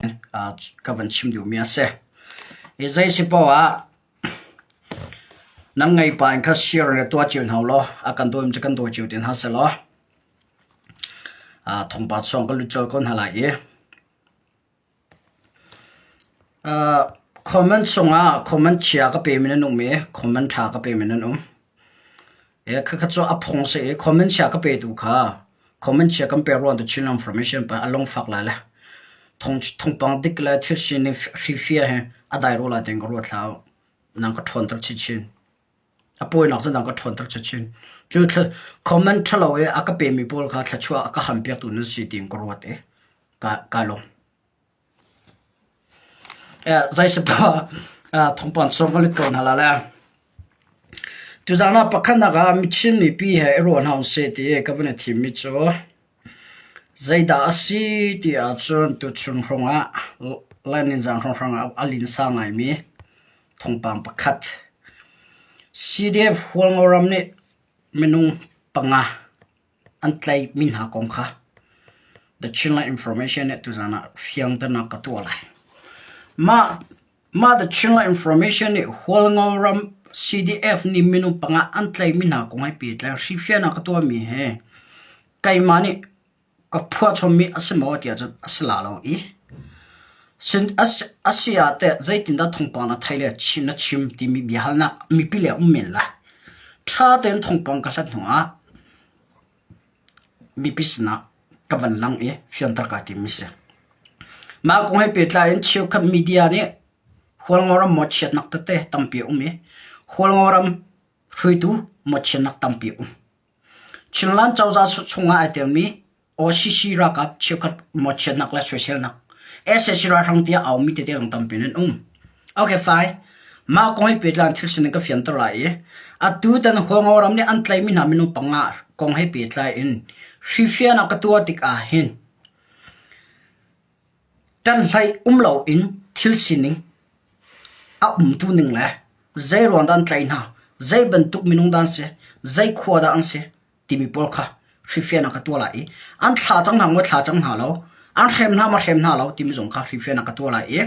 Ka van chim duhmi a si. Hi zei si paoh ah nan ngei pa in kha share le tuah cio hna ulaw a kan dawimi cu kan dawi cio te hna sehlaw thawngpang chung kan lut colh ko hna lai i comment chungah comment chia ka pemi nan um i comment ṭha ka pemi nan um. Khakha cu a phung si i comment chia ka petu kha comment chia kan pek ruang tu Chinland Information pa a lungfak lai le thawngpang dik le thil sining hrifia he a dai rua lai tiin ka ruat hlah u. Nang ka ṭhawnter chinchin. A pawinak cu nang ka ṭhawnter chinchin. Cu comment ṭhalo i a ka pemi pawl kha thluachuah a ka hampiaktu nan si tiin ka ruat i ka lawm. Thawngpang chung ka lut ko hna lai. Tuzaan ah pakhatnak ah Chin mipi he i ruah hna usih ti ka van i thimmi cu zeidah a si ti ahcun tuchun hrawng ah Lainizang hrawnghrang ah a linsa ngaimi thawngpang pakhat. CDF Hualngoram nih minung panga An tlaihmi hna kong kha The Chinland Information nih tuzaan ah fiangternak ka tuah lai. Mah, mah The Chinland Information nih Hualngo ram CDF nih minung panga an tlaihmi hna kong he pehtlai hrifiahnak ka tuahmi he keimah nih ka phuahchommi a si maw tiah cun a si la lo i a si ah teh zeitindah thawngpang na theih le na chim timi biahalnak mipi le um men lai. Ṭha tein thawngpang ka hlat hnuah mipi sinah ka van lang i fianter kaa tim a si. Mah kong he pehtlai in cheukhat media nih Hualngoram mawhchiatnak tete tampi a um i Hualngoram hruaitu mawhchiatnak tampi a um. Chinland cozah chungah ai telmi OCC ralkap cheukhat mawhchiatnak le soiselnak sac ralhrang tiah aumi tete zong tampi nan um. Okay, fine. Mah kong hi pehtlai thil sining ka fianter lai i atu tan Huango ram nih an tlaihmi hna minung panga kong he pehtlai in hrifian ah ka tuah tik ah hin ṭanhhlei um loin thil sining a umtu ning le zei ruang dah an tlaih hna, zei bantuk minung dah an si, zei khua dah an si timi pawl kha hrifian ah ka tuah lai i an thla cang hna maw thla cang hna lo, an hrem hna maw hrem hna lo timi zong kha hrifian ah ka tuah lai i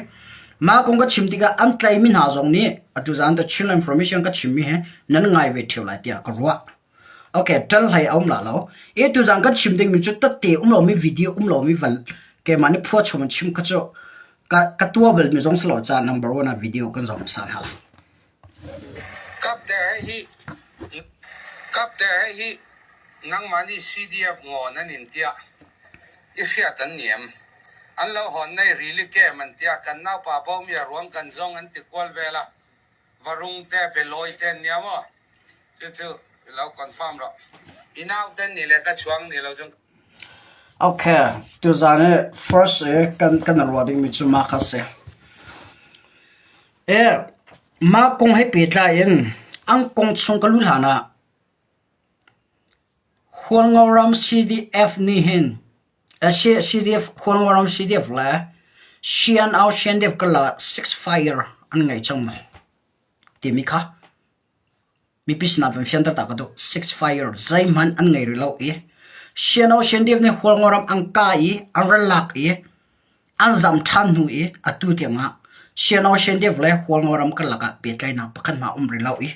mah kong ka chim tikah an tlaihmi hna zong nih atu zan The Chinland Information ka chimmi hi nan ngai ve ṭheo lai tiah ka ruah. Okay, ṭal hlei a um la lo. I tuzan kan chim dingmi cu tette um lomi video um lomi van keimah nih phuah chom in chim kha cu ka, ka tuah balmi zong si lo caah number one ah video kan zoh hmasa hna lai. Kapte hi Kapte hi nangmah nih CDF ngaw nan in tiah i hriat an niam. An lo hawn nei rili kem an tiah kan naupa bomia ruang kan zong an ti kual vel a. Varung te belawi te an nia maw? Cucu lo confirm rawh. I nauten nih le ka chuang ni lo cun Okay, tuzan i first i kan kan ruah dingmi cu mah kha si. E, mah kong he pehtlai in an kong chung ka lu hlan ah Hualngoram CDF nih hin CDF Hualngoram CDF le CNO CNDF karlak ceasefire an ngei cang maw timi kha Mipi sinah van fianter ta ka duh. Ceasefire zeihmanh an ngei rih lo i CNO CNDF nih Hualngoram an kah i an ra lak i an zam ṭhan hnu i atu tiangah CNO CNDF le Hualngoram karlak ah pehtlaihnak pakhat hmanh a um rih lo i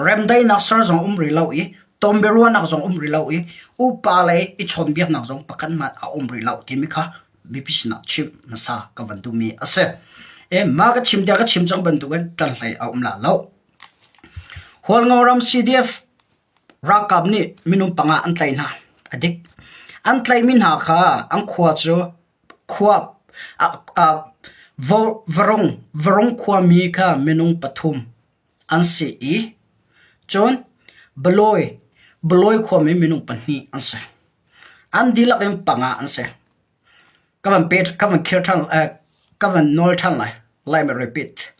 remdaihnak ser zong um rih lo i tonbiaruahnak zong um rih lo i upa lei i chawnbiaknak zong pakhat hmanh a um rih lo timi kha mipi sinah chimh hmasa ka van duhmi a si. E, mah ka chim tiah ka chim cang bantukin ṭanhlei a um la lo. Hualngoram CDF ralkap nih minung panga an tlaih hna. A dik. An tlaihmi hna kha an khua cu khua Varung, Varung khuami kha minung pathum an si i cun Balawi, Balawi khuami minung pahnih an si. An dihlak in panga an si. Ka van pe ka van khir ṭhan ka van nawl ṭhan lai. Let me repeat.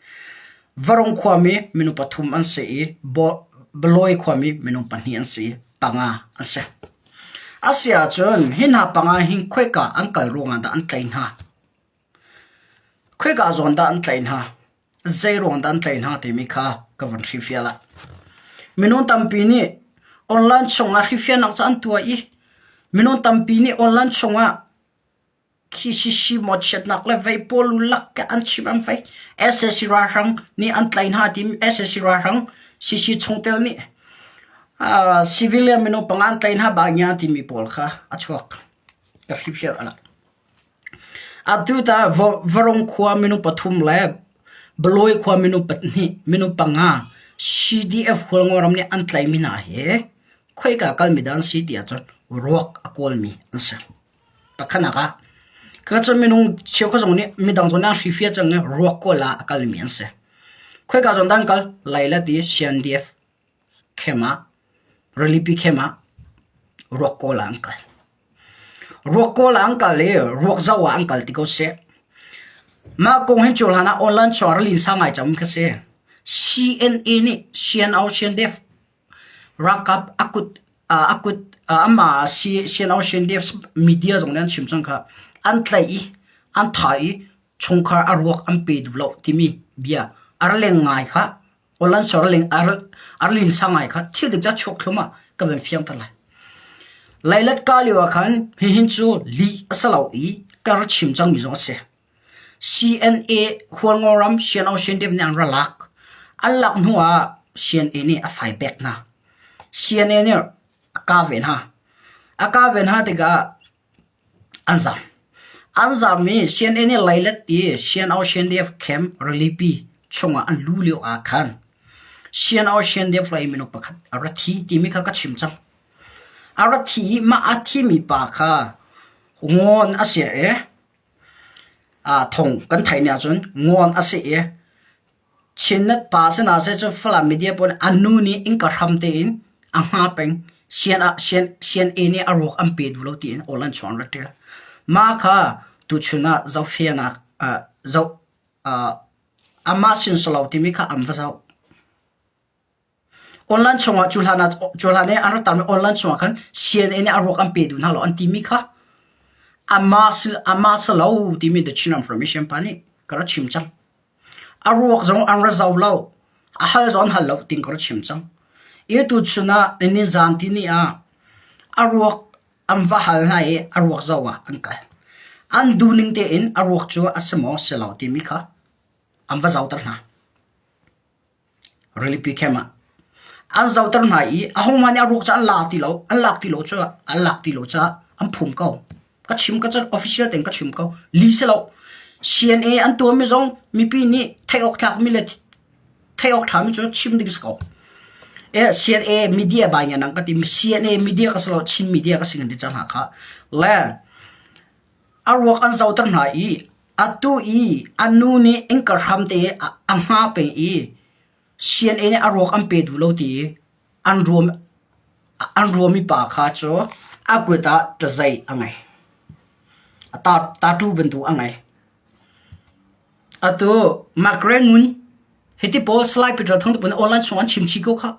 Varung khuami minung pathum an si i Balawi khuami minung pahnih an si i panga an si. A si ahcun hi hna panga hi khoika an kal ruangah dah an tlaih hna? Khoika zawn dah an tlaih hna? Zei ruang dah an tlaih hna timi kha ka van hrifial ah. Minung tampi nih online chungah hrifialnak cu an tuah i minung tampi nih online chungah. Khi sisi maw chiatnak le vei pawl lak ke an chim an fei. SAC ralhrang nih an tlaih hna timi SAC ralhrang CC chungtel nih civilian minung panga an tlaih hna bangya timi pawl kha a chuak. Ka hriphriat a lak. Atu ta Varung khua minung pathum le Balawi khua minung pahnih minung panga CDF Hualngoram nih an tlaihmi hna hi khoika kalmi dah an si ti ahcun ruak a kawlmi an si. Pakhatnak ah ka cu minung cheukhat zong nih midang zong nih an hrifia cang i ruak kawl ah a kalmi an si. Khoika zawn dah an kal? Laila ti CNDF khem ah rilipi khem ah ruak kawl ah an kal. Ruak kawl ah an kal i ruak zoh ah an kal ti ko seh. Mah kong hin cu hlan ah online chuah ralin sa ngai cang kha si. CNA nih CNO CNDF Ralkap a kut a kut amah CNO CNDF media zong nih an chim cang kha. An tlaih i an thah i chungkhar a ruak an pe duh lo timi bia a ra leng ngai kha. Online sor a linsa ngai kha thil dik ca chuak thlum ah ka van fiangter lai. Lailat ka lio ah khan hihin cu lih a si lo i ka ra chim cangmi zong a si. CNA Hualngoram CNO CNDF nih an ra lak. An lak hnu ah CNA nih a fai pek hna. CNA nih a kah ve hna. A kah ve hna tikah an zam. An zam i CNA nih Leilet i CNO CNDF camp rilipi chungah an luh lio ah khan CNO CNDF lei minung pakhat a ra thi timi kha ka chim cang. A ra thi i mah a thimi pa kha ngawn a si i thong kan theih ni ahcun ngawn a si i Chinnet pa sinah seh cu Falam media pawl nih an nu nih innka hram tein a hnga peng. CNA nih a ruak an pe duh lo tiin awl an chuah an rak ṭial. Mah kha tuchun ah zohfianak zoh amah sin si lo timi kha an va zoh. Online chungah cu hlan ah cu hlan i an rak tarmi online chungah khan CNA nih a ruak an pe duh hna lo an timi kha amah si amah si lo timi The Chin Information pa nih ka rak chim cang. A ruak zong an ra zau lo. A hal zong an hal lo tiin ka rak chim cang. I tuchun ah nizan tini ah a ruak an va hal hna i a ruak zoh ah an kal. An duhning tein a ruak cu a si maw si lo timi kha an va zohter hna. Rilipi camp ah an zohter hna i ahohmah nih a ruak cu an la ti lo an lak ti lo cu an lak ti lo caah an phum ko. Ka chim ka cun official tein ka chim ko. Li si lo. CNA an tuahmi zong mipi nih theih awk tlakmi le theih awk ṭhami cu chim ding si ko. E CNA media bai ngan ka ti CNA media ka si lo Chin media ka si ngan ti cang hna kha. Le a ruak an zohter hna i Atu i a nu nih innka hramte a hma peng i CNA nih a ruak an pe duh lo ti i an ruam an ruami pa kha cu a kut ah ṭazei a ngei. A tattoo bantuk a ngei. Atu Margaret Ngun hiti pawl Salai Peter Thang te pawl nih online chung an chim chih ko khah.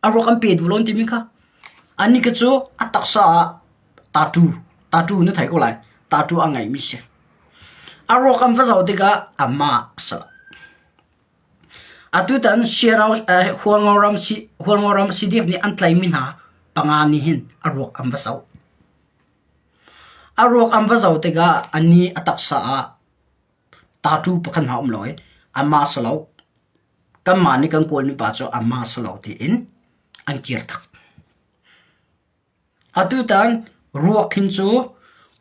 A ruak an pe duh lo an timi kha. Anih kha cu a taksa ah tattoo tattoo na thei ko lai. Tattoo a ngeimi si. A ruak an va zoh tikah amah a si lo. Atutan Hualngoram Hualngoram CDF nih an tlaihmi hna panga nih hin a ruak an va zoh. A ruak an va zoh tikah anih a taksa ah tattoo pakhat hmanh a um lo i amah a si lo. Kanmah nih kan kawlmi pa cu amah a si lo tiin an kir tak. Atutan ruak hin cu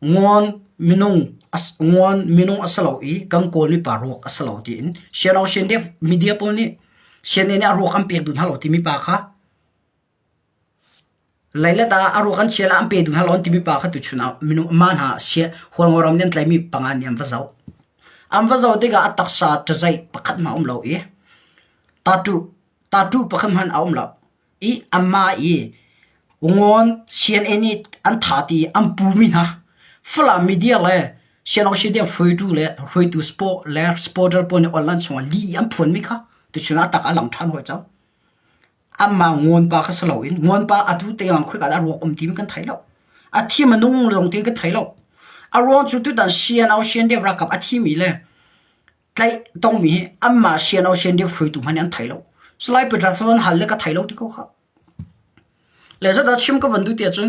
ngawn minung ngawn minung a si lo i kan kawlmi pa ruak a si lo tiin CNO CNDF media pawl nih CNA nih a ruak an pek duh hna lo timi pa kha Leilet ah a ruak an chia le an pe duh hna lo an timi pa kha tuchun ah minung mah hna Hualngoram nih an tlaihmi panga nih an va zoh. An va zoh tikah a taksa ṭazaih pakhat hmanh a um lo i tattoo tattoo pakhat hmanh a um lo i amah i ngawn CNA nih an thah ti an pumi hna Falam media le CNO CDF hruaitu le hruaitu sport le supporter pawl nih online chungah lih an phuanmi kha tuchun ah a tak a lang ṭhan hoi cang. Amah ngawnpa kha si loin ngawnpa atu tiang khoika dah ruak um timi kan thei lo. A thi minung lawng ti kan thei lo. A ruang cu tutan CNO CNDF ralkap a thimi le tlaih tongmi hi anmah CNO CNDF hruaitu hmanh nih an thei lo. Salai Peter Thawng hal le ka thei lo ti ko kha. Le zata chim ka van duh ti ahcun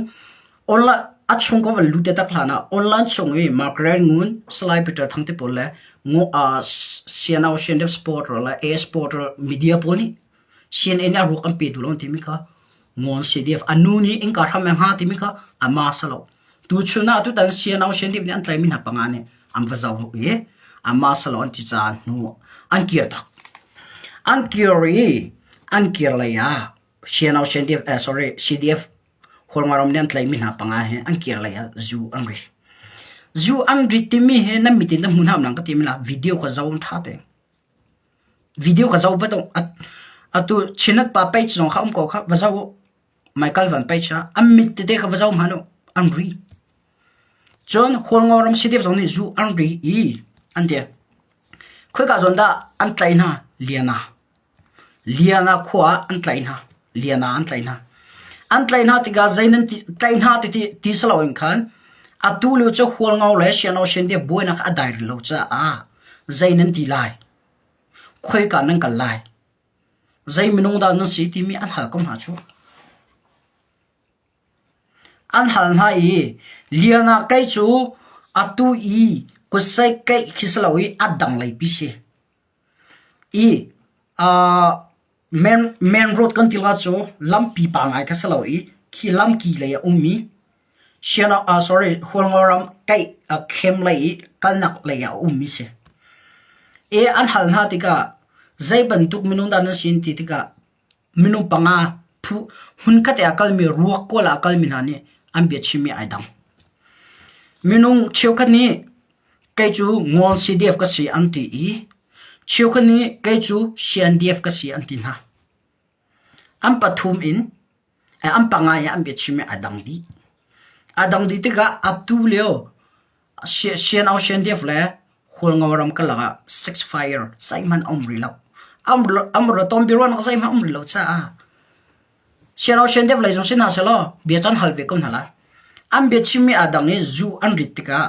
online. A chung ka van lut te tak hlan ah online chung i Margaret Ngun, Salai Peter Thang te pawl le CNO CNF supporter le A supporter media pawl nih CNN nih a ruak an pe duh lo timi kha Ngawn CDF a nu nih innka hram a hnga timi kha a ma sa lo. Tuchun ah tutan CNO CNDF nih an tlaimi hna panga nih an va zoh i a ma sa lo an ti caah hnu an kir tak. An kir i an kir lei ah CNO CNDF eh, sorry CDF Hualngoram nih an tlaihmi hna panga hi an kir lei ah zu an ri. Zu an ri timi hi nan mit in nan hmu hna nang ka ti la video ka zo tha te. Video ka zo ba atu chinat pa page zong kha um ko kha va zo Michael van page ah an mit tete kha va zo hmanh an ri. Cun Hualngoram CDF zong nih zu an ri i an ti. Khoika zawn dah an tlaih hna? Liana. Liana khua ah an tlaih hna. Liana an tlaih hna. An tlaih hna tikah zei nan ti, tlaih hna ti, ti si loin khan atu lio cu Hualngo le Sianawsian te buainak a dai rih lo caah zei nan ti lai? Khoika nan kal lai? Zei minung dah nan si timi an hal ko hna cu. An hal hna i Lian ah kei cu atu i kutsaih keih khi si lo i a dang lei pi si. I main road kan ti la cu lampi pangai kha si lo i khi lamki lei a ummi Hualngoram kaih khem lei i kalnak lei ah a ummi si. I an hal hna tikah zei bantuk minung dah nan si an ti tikah minung panga phu hmunkhat ah a kalmi ruak kawl ah a kalmi hna nih an biachimmi ai dang. Minung cheukhat nih kei cu Ngawn CDF ka si an ti i cheukhat nih kei cu CNDF ka si an ti hna. An pathum in an panga in an biachimmi ai dang dih. Ai dang dih tikah atu lio CNO CNDF le Hualngo ram karlak ah ceasefire zeihmanh a um rih lo. Am ro tawn biaruahnak zeihmanh a um rih lo caah CNO CNDF lei zong si hna sehlaw bia cu an hal ve ko hna lai. An biachimmi aa dang i zu an rit tikah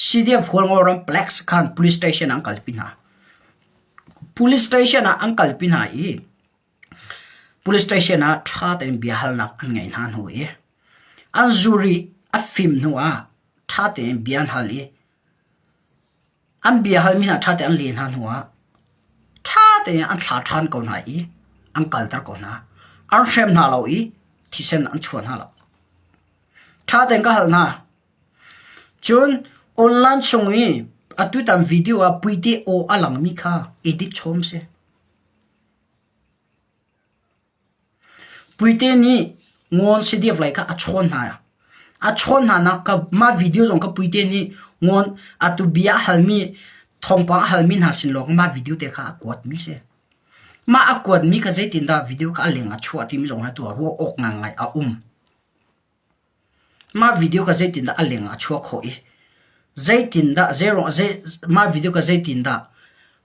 CDF Hualngo ram Plex khan police station ah an kalpi hna. Police station ah an kalpi hna i Police station ah ṭha tein biahalnak an ngeih hna hnu i an zuri a fim hnu ah ṭha tein bia an hal i an bia halmi hna ṭha tein an leh hna hnu ah ṭha tein an thlah ṭhan ko hna i an kalter ko hna. An hrem hna lo i thisen an chuah hna lo. Ṭha tein ka hal hna. Cun online chung i atutan video ah puite aw a langmi kha edit chom si. Puite nih ngawn CDF lei kha a chawn hna. A chawn hna nak ka mah video zong kha Puite nih ngawn atu bia a halmi thawngpang a halmi hna sin lawng mah video te kha a kuatmi si. Mah a kuatmi kha zeitindah video kha a leng ah chuah timi zong hi tu ah ruah awk ngaingai a um. Mah video kha zeitindah a leng ah a chuah khawh i zeitindah zeiruang zei mah video kha zeitindah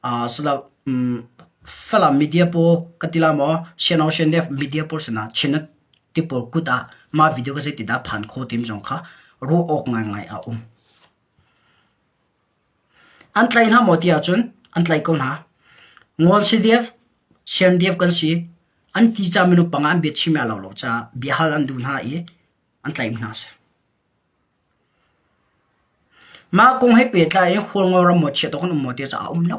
uh, sala um, Falam media pawl ka ti la maw Siano Siandef media pawl sinah Chinat ti pawl kut ah mah video kha zeitindah phan kho tim zong kha ruah awk ngaingai a um. An tlai hna maw ti ahcun an tlai ko hna. Ngawl CDF, CNDF kan si. An ti ca minung panga an biachim a lo lo caah biahal an duh hna i an tlaih hna si. Mah kong he pehtlai in Hualngo ram maw chiat awk an um maw ti caah a um lo.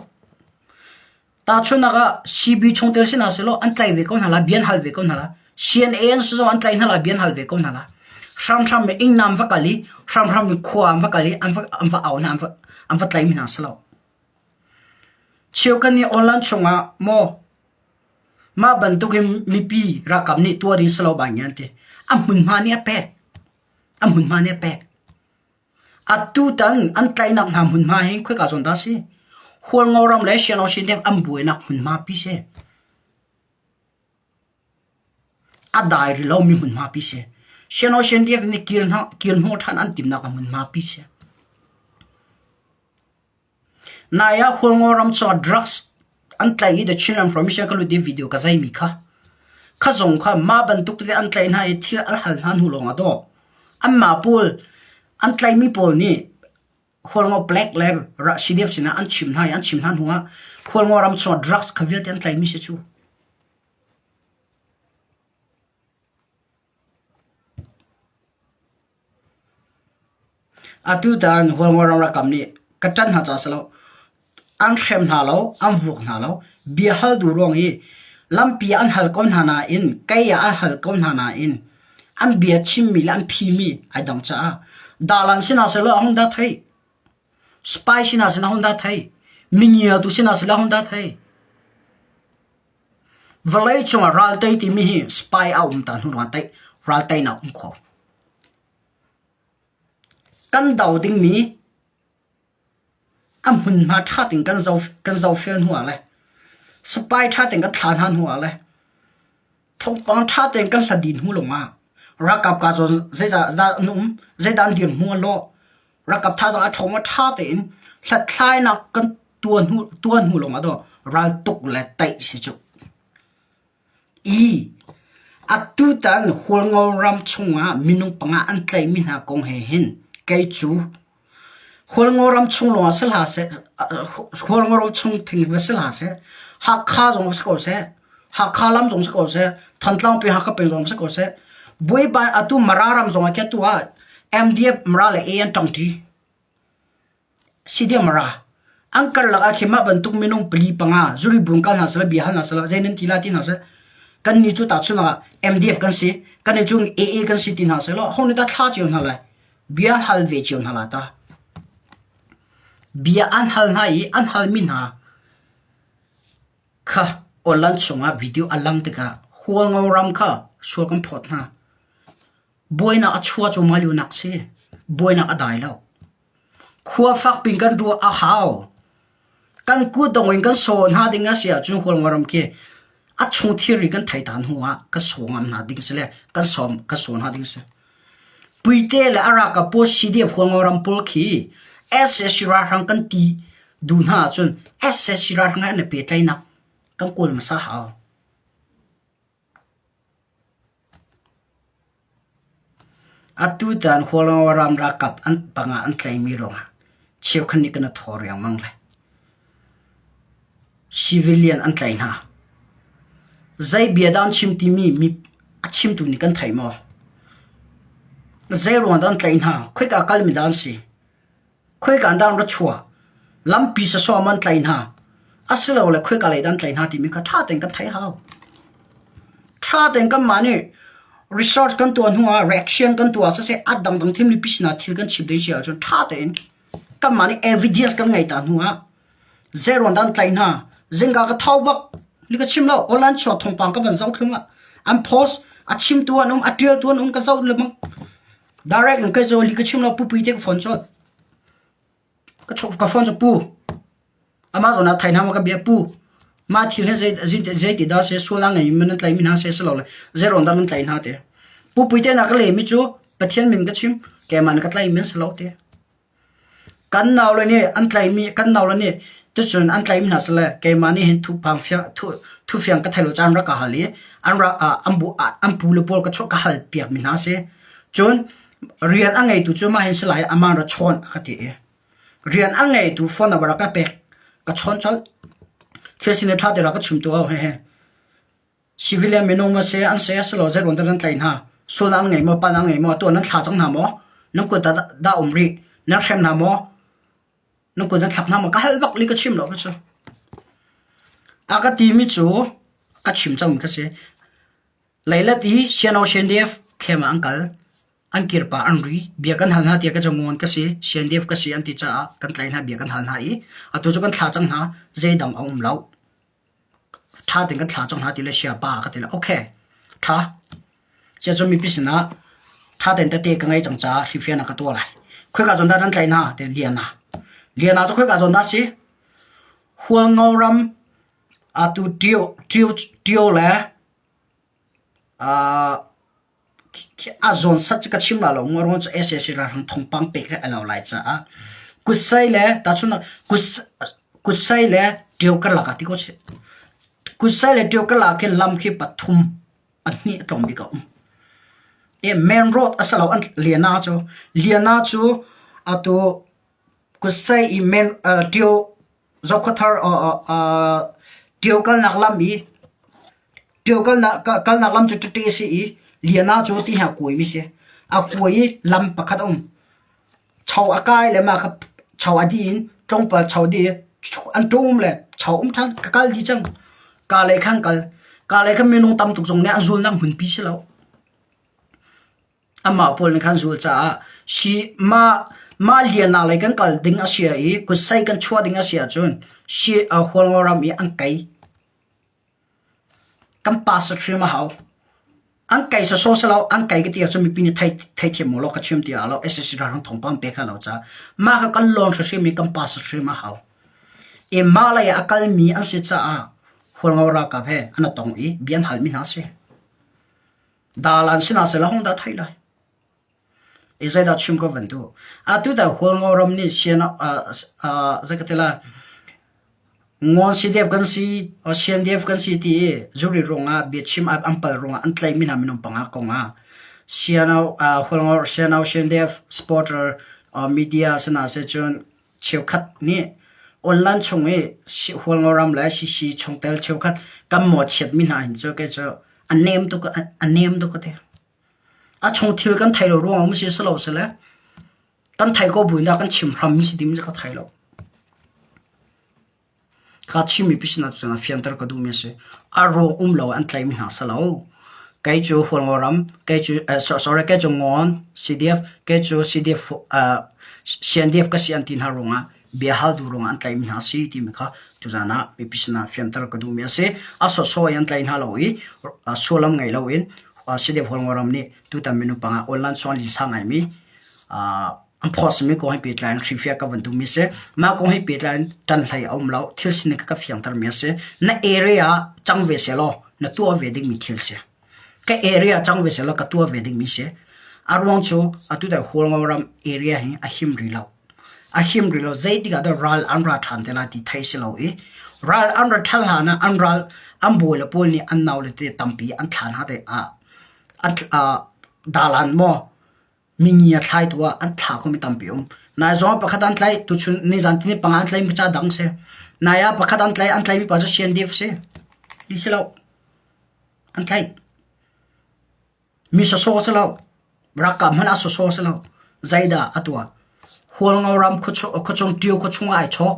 Tahchunhnak ah CB chungtel si hna sehlaw an tlaih ve ko hna lai, bia an hal ve ko hna lai. CNA an si zong an tlaih hna lai, bia an hal ve ko hna lai. Hramhram in innam va kal i hramhram in khua an va kal i an va an va au hna, an va an va tlaihmi hna si lo. Cheukhat nih online chungah maw mah bantuk in mipi ralkap nih tuah ding si lo bang an ti. A hmunhma nih a pek. A hmunhma nih a pek. Atutan an tlaihnak hna hmunhma hi khoika zawn dah a si? Hualngo ram le Sianawsin tiang an buainak hmunhma pi si. A dai rih lomi hmunhma pi si. Sianawsin tiang nih kir hna kir hnawh ṭhan an timhnak hmunhma pi si. Nai ah Hualngo ram cu drugs an tlaih i The Chin Information ka lut i video ka zaimi kha. Kha zong kha mah bantuk tete an tlaih hna i thil an hal hna hnu lawng ah dawh. Anmah pawl an tlaihmi pawl nih Hualngo Black le CDF sinah an chim hna i an chim hna hnu ah Hualngo ram chung ah drugs kha vialte an tlaihmi si cu. Atutan Hualngo ram rakam nih ka ṭanh hna caah si lo, an hrem hna lo, an vuak hna lo. Bia hal duh ruang i lampi an hal ko hna nain, kei ah an hal ko hna nain an bia chimmi le an phimi ai dang caah dalan sinah seh law a hung dah thei. Spy sinah seh na hung dah thei. Mingia tu sinah seh la hung dah thei. Vawlei cungah ral tei timi hi spy a um ta hnu ruang tei ral teinak um kho. Kan do dingmi a hmunhma ṭha tein kan zohfel hnu ah le spy ṭha tein kan thlah hna hnu ah le thawngpang ṭha tein kan hlat dih hnu lawngah ralkap kaa zawn zeizah dah an um, zeidah an dirhmun a lawh, ralkap thazaang a ṭhawng maw ṭha tein hlathlainak kan tuah hnu lawngah dawh raltuk le taih si cu. I Atutan Hualngo ram chungah minung panga an tlaihmi hna kong he hin kei cu Hualngo ram chung lawngah si hlah seh, Hualngo ram chung thing va si hlah seh, Hakha zong va si ko seh, Hakha lam zong si ko seh, Thantlang peng Hakha peng zong si ko seh, Bawipa atu Mara ram zong ah khi atu ah MDF Mara le A an ṭangṭi. Sidiamara, An karlak ah khin mah bantuk minung pali panga zuri bung kal hna seh bia hal hna seh zei nan ti la ti hna seh kan nih cu tahchun ah MDF kan si kan nih cu AA kan si ti hna seh law ho nih dah thla cio hna lai bia hal ve cio hna la ta bia an hal hna i an halmi hna kha online chungah video a lang tikah Hualngo ram kha sual kan phawt hna buainak a chua cu mah lio nak si buainak a dai lo Khua fakpi in kan ruah a hau. Kan kutdong in kan saw hna ding a si ahcun Hualngoram khi a chung thilri kan thei than hnu ah ka saw ngam hna ding si le kan sawm ka saw hna ding si. Puite le a ralkap pawl CDF Hualngoram pawl khi SSC ralhrang kan ti duh hna ahcun SSC ralhrang he an i pehtlaihnak kan kawl hmasa hau. Atutan Hualngoram ralkap an pangah an tlaihmi ruangah cheukhat nih kan i thaw riangmang lai. Civilian an tlaih hna. Zei bia dah an chim timi mi a chimtu nih kan thei maw? Zei ruang dah an tlaih hna? Khoika kalmi dah an si? Khoika dah an ra chuah? Lampi sasawm an tlaih hna. Asilole khoika lei dah an tlaih hna timi kha ṭha tein kan theih hau. Ṭha tein kanmah nih research kan tuah hnu ah reaction kan tuah siseh a dangdang thimlipi sinah thil kan chim ding si ahcun ṭha tein kanmah nih evidence kan ngei ta hnu ah zei ruang dah an tlaih hna zingka ka tho bak li ka chim lo online chuak thawngpang ka van zoh thlung ah an post a chimtu an um a ṭialtu an um ka zoh lengmang Direct in kai zawl hi ka chim lo pupui te ka phone cawt. Ka chok ka phone cu pu. Amah zawn ah thai hna ma ka bia pu. Ma thil hi zei zei ti dah se sual a ngei mi nan tlai mi hna se se lo le zei ruang dah nan tlai hna te. Pupui te na ka le mi cu Pathian min ka chim keimah na ka tlai mi se lo te. Kan nau le nih an tlaihmi kan nau le nih tucun an tlaihmi hna sile keimah nih hin thuphang fiang thu thufiang ka thei lo caan rak ka hal i an ra an bu an pu le pawl ka chuah ka hal piakmi hna si. Cun rian a ngeitu cu mah hin si lai amah ra chawn a ka ti i rian a ngeitu phone number a ka pek ka chawn colh. Thil sining ṭha te rak ka chim tu au hehe. Civilian minung maw si an si a si lo zei ruang dah nan tlaih hna? Sual an ngei maw, palh an ngei maw, tuah nan thla cang hna maw? Nan kut dah dah um rih? Nan hrem hna maw? Nan kut nan thlak hna maw? Ka hal bak li ka chim lo ka cu. A ka timi cu ka chim cang ka si. Leilet i Siano CNDF khem ah an kal. An kirpa an ri. Bia kan hal hna tiah ka cangon ka si. CNDF ka si an ti caah kan tlaih hna bia kan hal hna i atu cu kan thla cang hna. Zeidang a um lo. Ṭha tein kan thla cang hna ti le siapa ka ti le okay ṭha. Cia mipi sinah ṭha tein tete ka ngei cang caah hrifian ah ka tuah lai. Khoika zawn dah nan tlaih hna ti Liana. Liana cu khoika zawn dah si? Hualngo ram atu Ṭio Ṭio Ṭio le A zawn sat cu ka chim la lo ngaruang cu sac ralhrang thawngpang pek he a lo lai caah kutsai le tahchunhnak kutsai le ṭio karlak ah ti ko sih. Kutsai le ṭio karlak ah khin lam khi pathum pahnih a tlawm bik a um. I main road a si lo an Liana cu Liana cu atu kutsai i main ṭio Zokhawthar ṭio kalnak lam i ṭio kalnak lam cu ṭaṭe a si i Liana cu ti hi a kuaimi a si. A kuai i lam pakhat a um. Cho a kai le mah kha cho a dih in tlawmpal cho dih i an ṭum le cho um ṭhan ka kal dih cang. Ka lei khan kal. Ka lei khan minung tam tuk zong nih an zulnak hmunpi si lo. Amah pawl nih khan zul caah si mah mah lian ah lei kan kal ding a si i kutsai kan chuah ding a si ahcun si Hualngo ram i an kei. Kan pastor hrim a hau. An kai sawsawh si lo, an kai ka ti ahcun mipi nih thei theithiam maw law ka chim ti ah lo SSC ralhrang thawngpang pe kha lo ca. Mah kha kan lawn hrimhrim i kan pastor hrim a hau. I mah lei ah a kalmi an si caah Hualngo ralkap he an i tong i bia an halmi hna a si. Dalan sinah seh hong dah theih lai. I zeidah chim ko van duh. Atu dah Hualngo ram nih sian zei ka ti lai Ngawn CDF kan si, CNDF kan si ti i zuri ruangah biachim an pal ruangah an tlaihmi hna minung panga kong ah CNO, Hualngo CNO CNDF supporter media sinah seh cun cheukhat nih online chung i Hualngo ram le CC chungtel cheukhat kan mawhchiatmi hna hin cu kei cu a nem tuk a nem tuk ka ti. A chung thil kan thei lo ruangah maw si si lo sile kan thei ko buin dah kan chim hrammi si timi cu ka thei lo. Kha Chinmi pisinah cun fianter ka duhmi a si. A ruang um lo an tlaihmi hna si lo. Kei cu Hualngo ram, kei cu sorry kei cu Ngawn CDF, kei cu CDF CNDF ka si an ti hna ruangah bia hal duh ruangah an tlaihmi hna a si timi kha tuzaan ah mipi sinah fianter ka duhmi a si. A sawsawh in an tlaih hna lo i sullam ngei loin CDF Hualngo ram nih tutan minung panga online song linsa ngaimi an phawsmi kong he pehtlai in hrilhfiah ka van duhmi a si. Mah kong he pehtlai in ṭanhlei a um lo. Thil sining kha ka fiangtermi a si. Na area ah cang ve sehlaw na tuah ve dingmi thil si. Ka area cang ve sehlaw ka tuah ve dingmi si. A ruang cu atu dai Hualngo ram area hi a him rih lo. A him rih lo. Zeitik ah dah ral an ra ṭhan te lai ti theih si lo i ral an ra ṭhal hlan ah an ral an bawi le pawl nih an nau le te tampi an thla hna te ah dalan maw Mingi a thlaitu ah an thla khomi tampi um. Nai zong ah pakhat an tlaih, tuchun nizan tini panga an tlaihmi ca dang si. Nai ah pakhat an tlaih, an tlaihmi pa cu CNDF si. Li si lo. An tlaih. Mi sawsawh si lo. Rakam hmanh ah sawsawh si lo. Zeidah a tuah? Hualngo ram khuachung ṭio khuachung ah ai chawk.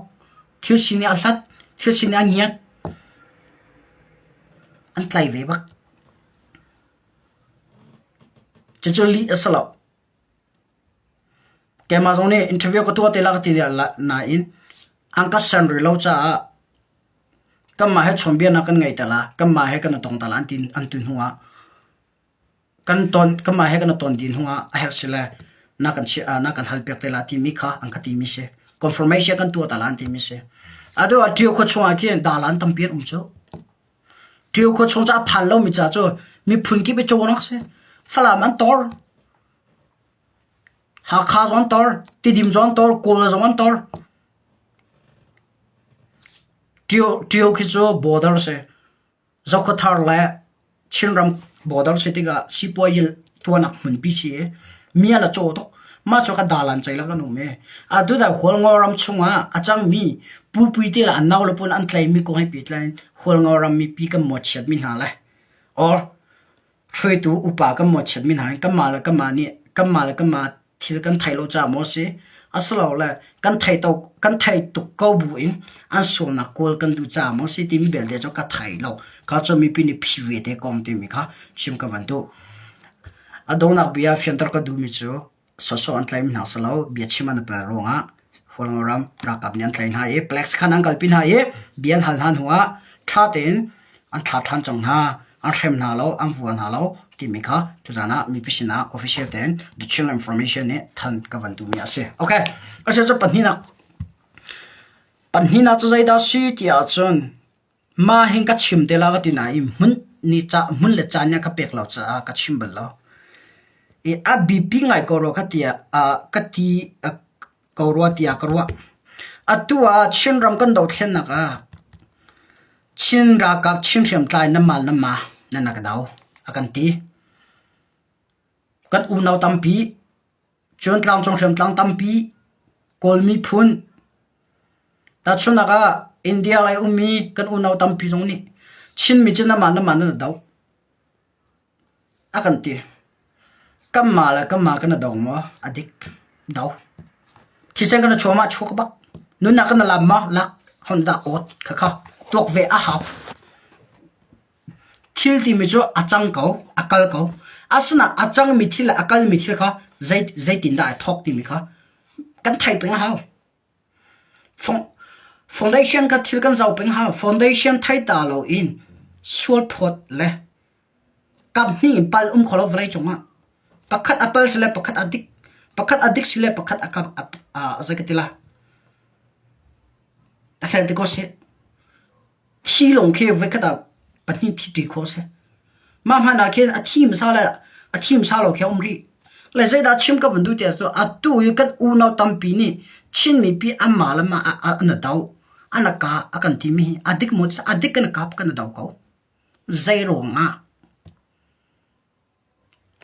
Thil sining a hlat, thil sining a ngiat. An tlai ve bak. Cucu lih a si lo. Keimah zong nih interview ka tuah te la ka ti nain an ka ser rih lo caah kanmah he chawnbiaknak kan ngei te la, kanmah he kan i tong te la an ti an ti hnu ah kan ton kanmah he kan i ton dih hnu ah a herh si le na kan chiah na kan halpiak te la timi kha an ka timi si. Confirmation kan tuah ta la an timi si. Atu ah Ṭio khua chungah khin dalan tampi an um cu. Ṭio khua chung cu a phan lomi ca cu miphun kip i cawn awk a si. Falam an tor, Hakha zong an tor, Tidim zong an tor, Kawl zong an tor. Ṭio khi cu border a si. Zokhawthar le Chinram border si tikah sipuayi tuahnak hmunpi si i mi an a caw tuk. Mah cu ka dalan ceilak an um i atu dah Hualngo ram chungah a cangmi pupui te le an nau le pawl an tlaimi kong he pehtlai in Hualngo ram mipi kan mawhchiatmi hna le or hruaitu upa kan mawhchiatmi hna hi kanmah le kanmah nih kanmah le kanmah thil kan theih lo caah maw a si asilole kan thei to kan thei tuk ko bu in an sualnak kawl kan duh caah maw a si timi belte cu ka thei lo. Kha cu mipi nih phi ve te kong timi kha chim ka van duh. A donghnak bia fianter ka duhmi cu sawsawh an tlaihmi hna si lo, biachim an i pel ruangah Hualngo ram ralkap nih an tlaih hna i Plex khan an kalpi hna i bia an hal hna hnuah ṭha tein an thlah ṭhan cang hna, an hrem hna lo, an vua hna lo timi kha tuzaan ah mipi sinah official tein The Chin Information nih thanh ka van duhmi a si. Okay, a si cu pahnihnak. Pahnihnak cu zeidah si ti ahcun Mah hin ka chim te la ka ti nain hmun ni ca hmun le caan nih a ka pek lo caah ka chim bal lo. I a biapi ngai ko rua ka ti ah ka ti ko rua tiah ka ruah. Atu ah Chinram kan dothlennak ah Chin ralkap Chin hriamtlai nan mal nan ma nan ka do a kan ti. Kan unau tampi Cun tlangcung hriamtlang tampi Kawl miphun tahchunhnak ah India lei ummi kan unau tampi zong nih Chinmi cu namah namah nan i do a kan ti. Kanmah le kanmah kan i do maw? A dik. Do. Thisen kan chuah ma chuak bak. Nunnak kan lam ma lak hon dah awt khakha tuak ve a hau. Thil timi cu a cang ko, a kal ko. Asinain a cangmi thil le a kalmi thil kha zeitindah ai thawk timi kha kan theih peng a hau. Foundation kha thil kan zoh peng a hau. Foundation thei ta loin sualphawt le kaphnih in pal um kho lo vawlei cungah. Pakhat a pal sile pakhat a dik. Pakhat a dik sile pakhat a zei ka ti lai. A fel ti ko seh. Thi lawng khi voikhat ah pahnih thi ṭi khawh a si. Mah hmanh ah khin a thi hmasa le a thi hmasa lo khi a um rih. Le zeidah chim ka van duh ti ahcun atu i kan unau tampi nih Chin mipi anmah le mah an i doh, an i kah a kan timi hi a dik maw? A dik kan i kap kan i do ko. Zei ruangah?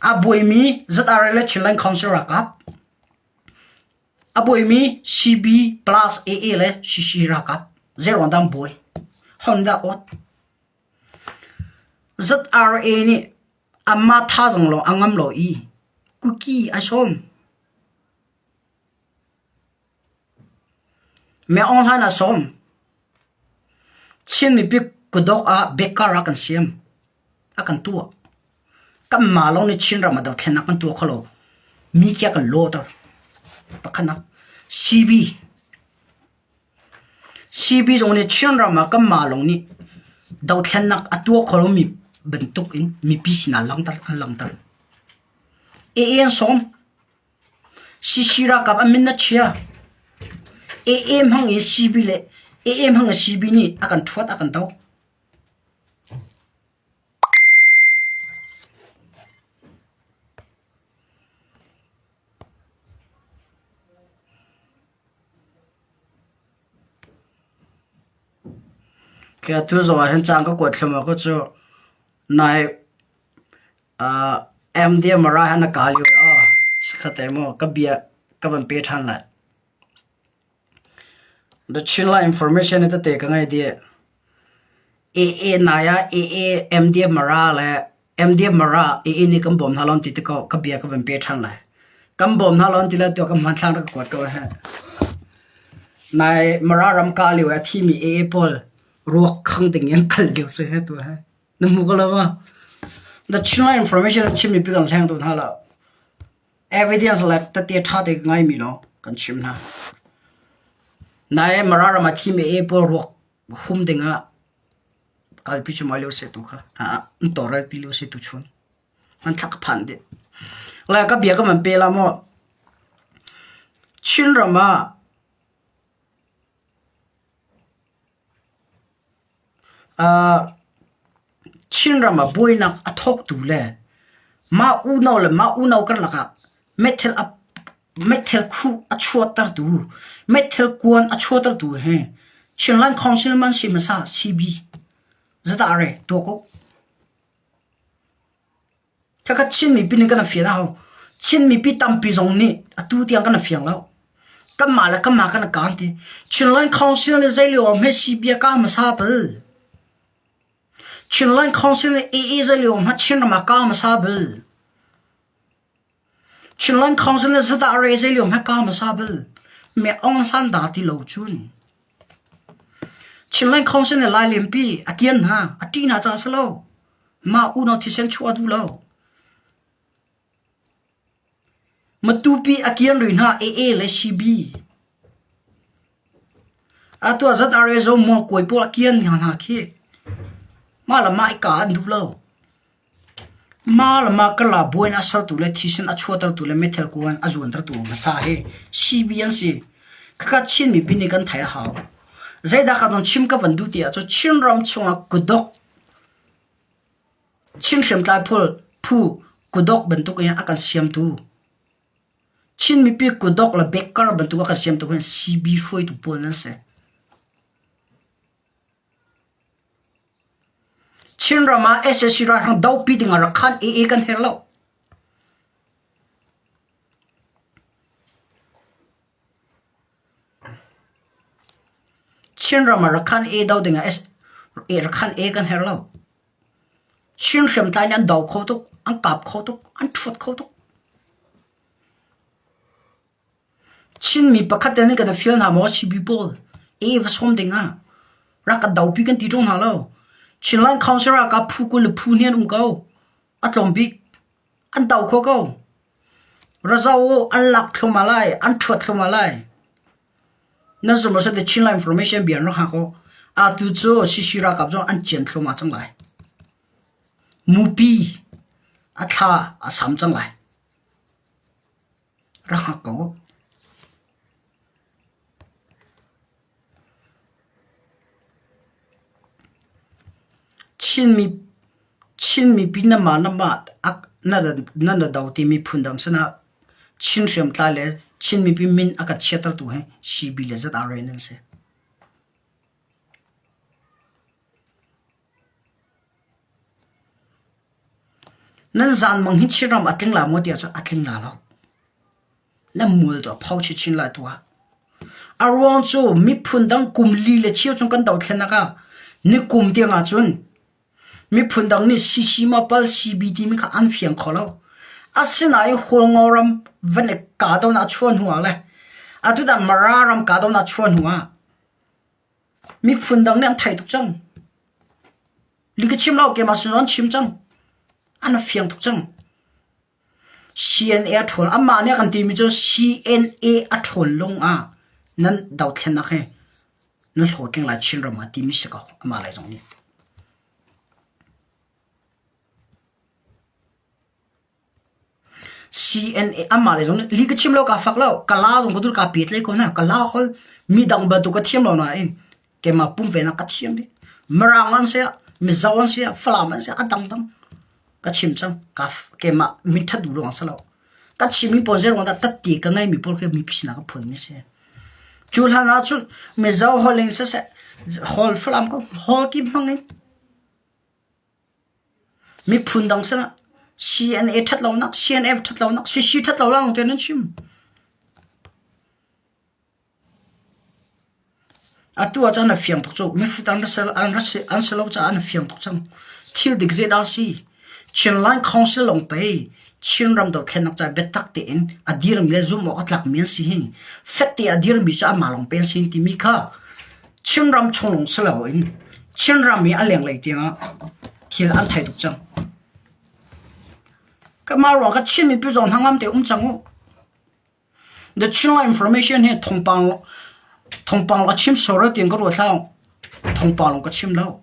A buaimi ZRA le Chinland Council ralkap, A buaimi CB plus AA le CC ralkap zeiruang dah an buai? Honda awt. ZRA nih anmah thazaang lawng a ngam lo i kuki ai sawm. Me Aung Hlaing a sawm. Chin mipi kudok ah bekar a kan siam. A kan tuah. Kanmah lawng nih Chinram ah dothlennak kan tuah kho lo. Mi khi a kan lawter. Pakhatnak CB. CB zong nih Chinram ah kanmah lawng nih dothlennak a tuah kho lomi bantuk in mipi sinah langhter an langhter. AA an sawm. CC ralkap an min a chia. AA hmang in CB le AA hmang in CB nih a kan ṭhuat a kan doh. Khi atu zong ah hin caan ka kuat thluahmah ko cu nai MDMRI han a ka lio i aw chikkhat te maw ka bia ka van pe ṭhan lai. The Chinland Information hi tete ka ngei dih. AA nai ah AA MDMRA le MDMRA AA nih kan bawm hna lo an ti tikah ka bia ka van pe ṭhan lai. Kan bawm hna lo an ti le tuah ka hmanthlak rak ka kuat ko heh. Nai Mara ram ka lio i a thimi AA pawl ruak khang ding in an kal lio si he tu he. Na hmu ko lo ma? The Chinland Information chimmi pi kan hleng tu hna lo. Evidence le tete ṭha te ngaimi lawng kan chim hna. Nai Mara ram ah thimi AA pawl ruak hum dingah kalpi cu mai lio se tu kha an tawlrel pi lio se tu chun hmanthlak ka phan dih. Le ka bia ka van pe la maw Chinram ah Chinram ah buainak a thawktu le mah unau le mah unau karlak ah meithal a meithal khuh a chuahtertu, meithal kuan a chuahtertu hi Chinland Council man si hmasa CB zadah re tuak u. Khakha Chin mipi nih kan i fian a hau. Chin mipi tampi zong nih atu tiang kan i fiang lo. Kanmah le kanmah kan i kaan ti. Chinland Council nih zei lio ah hme CB a kaa hmasa bal. Chinland Council nih AA zei lio ah hma Chinram ah kaa hmasa bal. Chinland Council nih zadah re zei lio hme kaa hmasa bal. Me ong hlan da ti lo cun. Chinland Council nih Lai Lianpi a kian hna, a ṭih hna caah a si lo. Mah unau thisen chuah a duh lo. Matupi a kian rih hna AA le CB. Atu ah ZRA zo mual kuai pawl a kian hna hna khi. Mah le mah i ka an duh lo. Mah le mah kala buain a sertu le thisen a chuahtertu le meithal kuan a zuantertu hmasa hi CB an si. Khakha Chin mipi nih kan theih a hau. Zeidah ka don chim ka van duh ti ahcun Chinram chungah kudok Chin hriamtlai phu kudok bantuk in a kan siamtu Chin mipi kudok le backer bantuk a kan siamtu hi CB hruaitu pawl an si. Chinram ah sac ralhrang dohpi ding ah rak khan AA kan herh lo. Chinram ah Rakhan A do ding ah Rakhan A kan herh lo. Chin hriamtlai nih an do kho tuk, an kap kho tuk, an ṭhuat kho tuk. Chinmi pakhat te nih kan i fial hna maw CB pawl e va sawm ding ah rak kan dopi kan ti ṭung hna lo. Chinland Council ralkap phu 20 le phu hnih an um ko. A tlawm bik. An do kho ko. Razo an lak thluahmah lai, an ṭhuat thluahmah lai. Nan zumh a si Chinland Information bia an rak hngak u. Atu cu CC ralkap zong an cian thluahmah cang lai. Mupi a thla a sam cang lai. Rak hngak ko u. Chin mipi na mah na mah na na do timi phundang sinah Chin hriamtlai le Chin mipi min a kan chiattertu hi CB le ZRA nan si. Nan zaanmang hi Chinram a tling la maw tiah cun a tling la lo. Nan mual tu a pho chinchin lai tu ah. A ruang cu miphun dang kum li le cheu chung kan dothlennak ah nikum tiang ah cun miphun dang nih CC ma pal CB timi kha an fiang kho lo. Asinain Hualngo ram van i kahdohnak a chuah hnu ah le atu dah Mara ram kahdohnak a chuah hnu ah Miphun dang nih an theih tuk cang. Li ka chim lo, keimah sin an chim cang. An fiang tuk cang. CNA a ṭhawl. Amah nih a kan timi cu CNA a ṭhawl lung ah nan dothlennak hi nan hlawhtling lai Chinram ah timi si ko amah lei zong nih. CNA amah le zong nih li ka chim lo kaa fak lo ka la zong ka dul kaa pet lei ko na ka la hol midang bantuk ka thiam lo nain keimah pumvenak ka thiam dih Mirang an si ah Mizo an si ah Falam an si ah a dangdang ka chim cang ka keimah min that duh ruang si lo ka chimmi pawl zei ruang dah tatti ka ngeimi pawl khi mipi sinah ka phunmi si cu hlan ah cun Mizo holh in siseh hol Falam ko hol ki hmang in Miphun dang sinah CNA ṭhat lonak, CNF ṭhat lonak, CC ṭhat lo lawng te nan chim. Atu ah cun a fiang tuk cu. Mihrut an an si lo caah an fiang tuk cang. Thil dik zeidah a si? Chinland Council lawng pei Chinram dothlennak ca biatak tein a dirmi le zumh awk a tlakmi an si hi. Fek te a dirmi cu amah lawng pe an si timi kha Chinram chung lawng si loin Chinram i a lenglei tiangah thil an thei tuk cang. Kamah ruang ka Chin mipi zong hnangam te um cang u. The Chinland Information hi thawngpang thawngpang ka chim sawr tiin ka ruat hlah. Thawngpang lawng ka chim lo.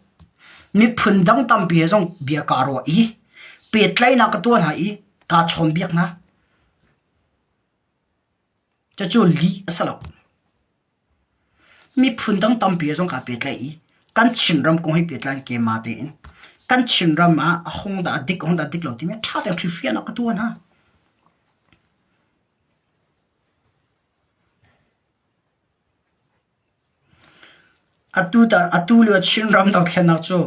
Miphun dang tampi he zong bia kaa ruah i pehtlaihnak ka tuah hna i kaa chawnbiak hna. Cucu lih a si lo. Miphun dang tampi he zong kaa pehtlaih i kan Chinram kong he pehtlai in keimah tein kan Chinram ah a hung dah a dik a hung dah a dik lo timi ṭha tein hrilhfiahnak ka tuah hna. Atu lio Chinram dothlennak cu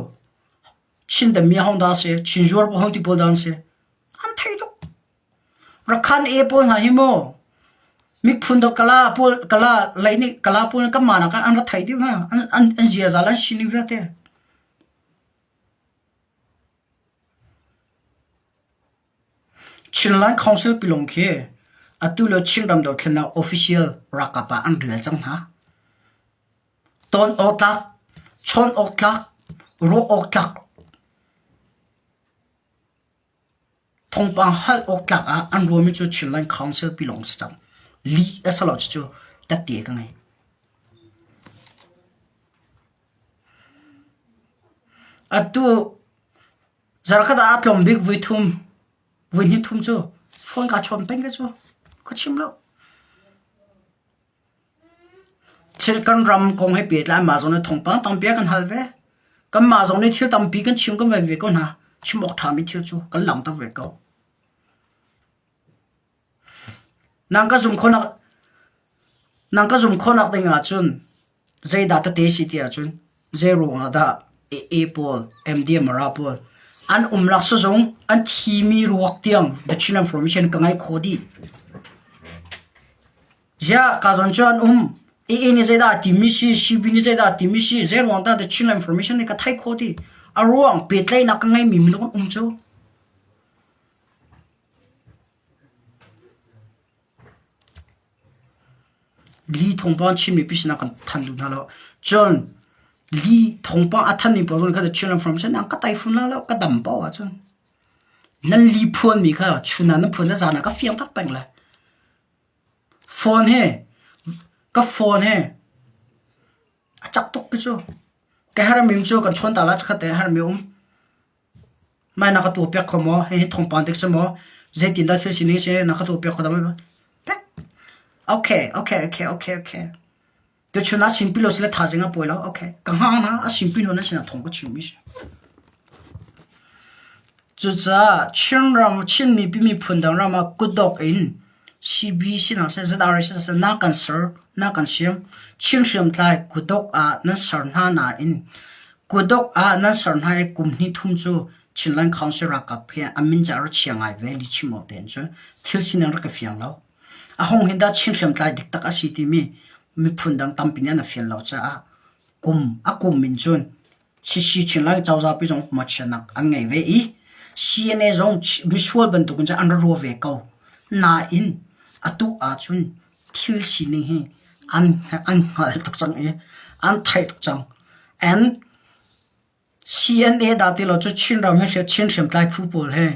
Chin dami hong dah a si, Chin zuar pawl hong ti pawl dah an si, an thei tuk. Rakhan e pawl hna hi maw miphun dawt kala pawl kala lei nih kala pawl nih kanmah nak ah an ra thei deuh hna an an an ziaza le an sining vialte. Chinland Council pilawng khi atu le Chinram dothlennak official ralkap ah an rial cang hna. Tawn awk tlak, chawn awk tlak, ruah awk tlak Thawngpang hal awk tlak ah an ruahmi cu Chinland Council pi lawng si cang. Lih a si lo cucu tette ka ngei. Atu zarkhat ah a tlawm bik voi thum, voi hnih thum cu phone kaa chawn peng ka cu ka chim lo. Thil kan ram kong he pehtlai mah zong nih thawngpang tampi a kan hal ve. Kanmah zong nih thil tampi kan chim kan van ve ko hna. Chim awk ṭhami thil cu kan langhter ve ko. Nang ka zum khawhnak nang ka zum khawhnak ding ahcun zeidah tete si ti ahcun zei ruangah dah AA pawl, MDMRA pawl an umnak sazung an thimi ruak tiang the Chin Information ka ngai kho dih. Ziah ka zawn cu an um. AA nih zeidah a timi si, CB nih zeidah a timi si, zeiruang dah The Chinland Information nih ka theih khawh ti. A ruang pehtlaihnak ka ngeimi minung an um cu. Li thawngpang Chinmi pi sinah kan thanh duh hna lo. Cun li thawngpang a thanmi pawl zong kha Chinland Forum cun ka taifun la lo ka dam paoh ahcun nan li phuanmi kha chun ah nan phuan le zan ah ka fiang tak peng lai. Phone he ka phone he a cak tuk pi cu. Ka hermi cu kan chawn ta la chikkhat te hermi um. Mai na ka tuah piak kho maw? Hihi thawngpang dik si maw? Zeitindah thil sining si na ka tuah piak kho dah maw? Okay, okay, okay, okay, okay. Tuchun ah simpi lo sile thaizing a pawi lo. Okay. Ka hngak na a simpi hnu nan sinah thawng ka chim mi si. Cucaah Chinram Chin mipi miphun dang ram ah kutdok in CB sinah seh ZRA sinah seh na kan ser na kan siam Chin hriamtlai kutdok ah nan ser hna nain kutdok ah nan ser hna i kum hnih thum cu Chinland Council ralkap he a min ca ra chia ngai ve li chim awk tein cun thil sining rak ka fiang lo. A hung hin dah Chin hriamtlai dik tak a si timi miphun dang tampi nih an a fian lo caah kum a kum in cun Chin Chinland cozah pi zong hmachianak an ngei ve i CNA zong misual bantukin cun an ra rua ve ko. Nain atu ahcun thil sining hi an an hngal tuk cang i an theih tuk cang. And CNA dah ti lo cu Chinram hi Chin hriamtlai phu pawl he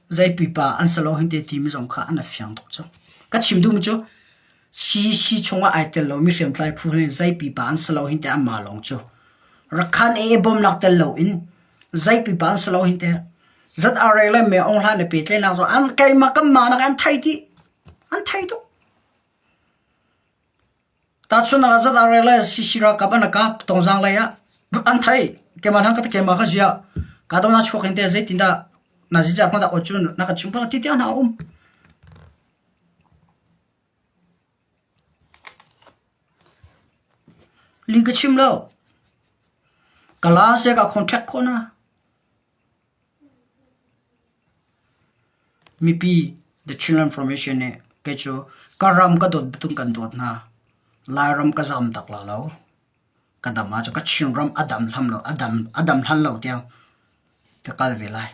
zei pipa an si lo hin te timi zong kha an a fiang tuk cang. Ka chim duhmi cu CC chungah ai tel lomi hriamtlai phu hi zei pipa an si lo hin tiah anmah lawng cu Rakhan ee bawmnak tel loin zei pipa an si lo hin tiah ZRA le Me Aung Hlaing le pehtlaihnak zong an keimah kanmah nak an thei dih an thei tuk. Tahchunhnak ah ZRA le CC ralkap an kap Tongzang lei ah an thei keimah hlan ka keimah ka ziah ka do na chuak hin tiah zeitindah na zijar hmanh dah aw cu na ka chim ti tiang hna a um. Li ka chim lo. Ka la seh ka contact khawh hna. Mipi The Chinland Formation nih kei cu ka ram ka dawt tung kan dawt hna. Lairam ka zam tak la lo. Ka dam ahcun ka Chinram a dam hlam lo, a dam, a dam hlan lo tiang ka kal ve lai.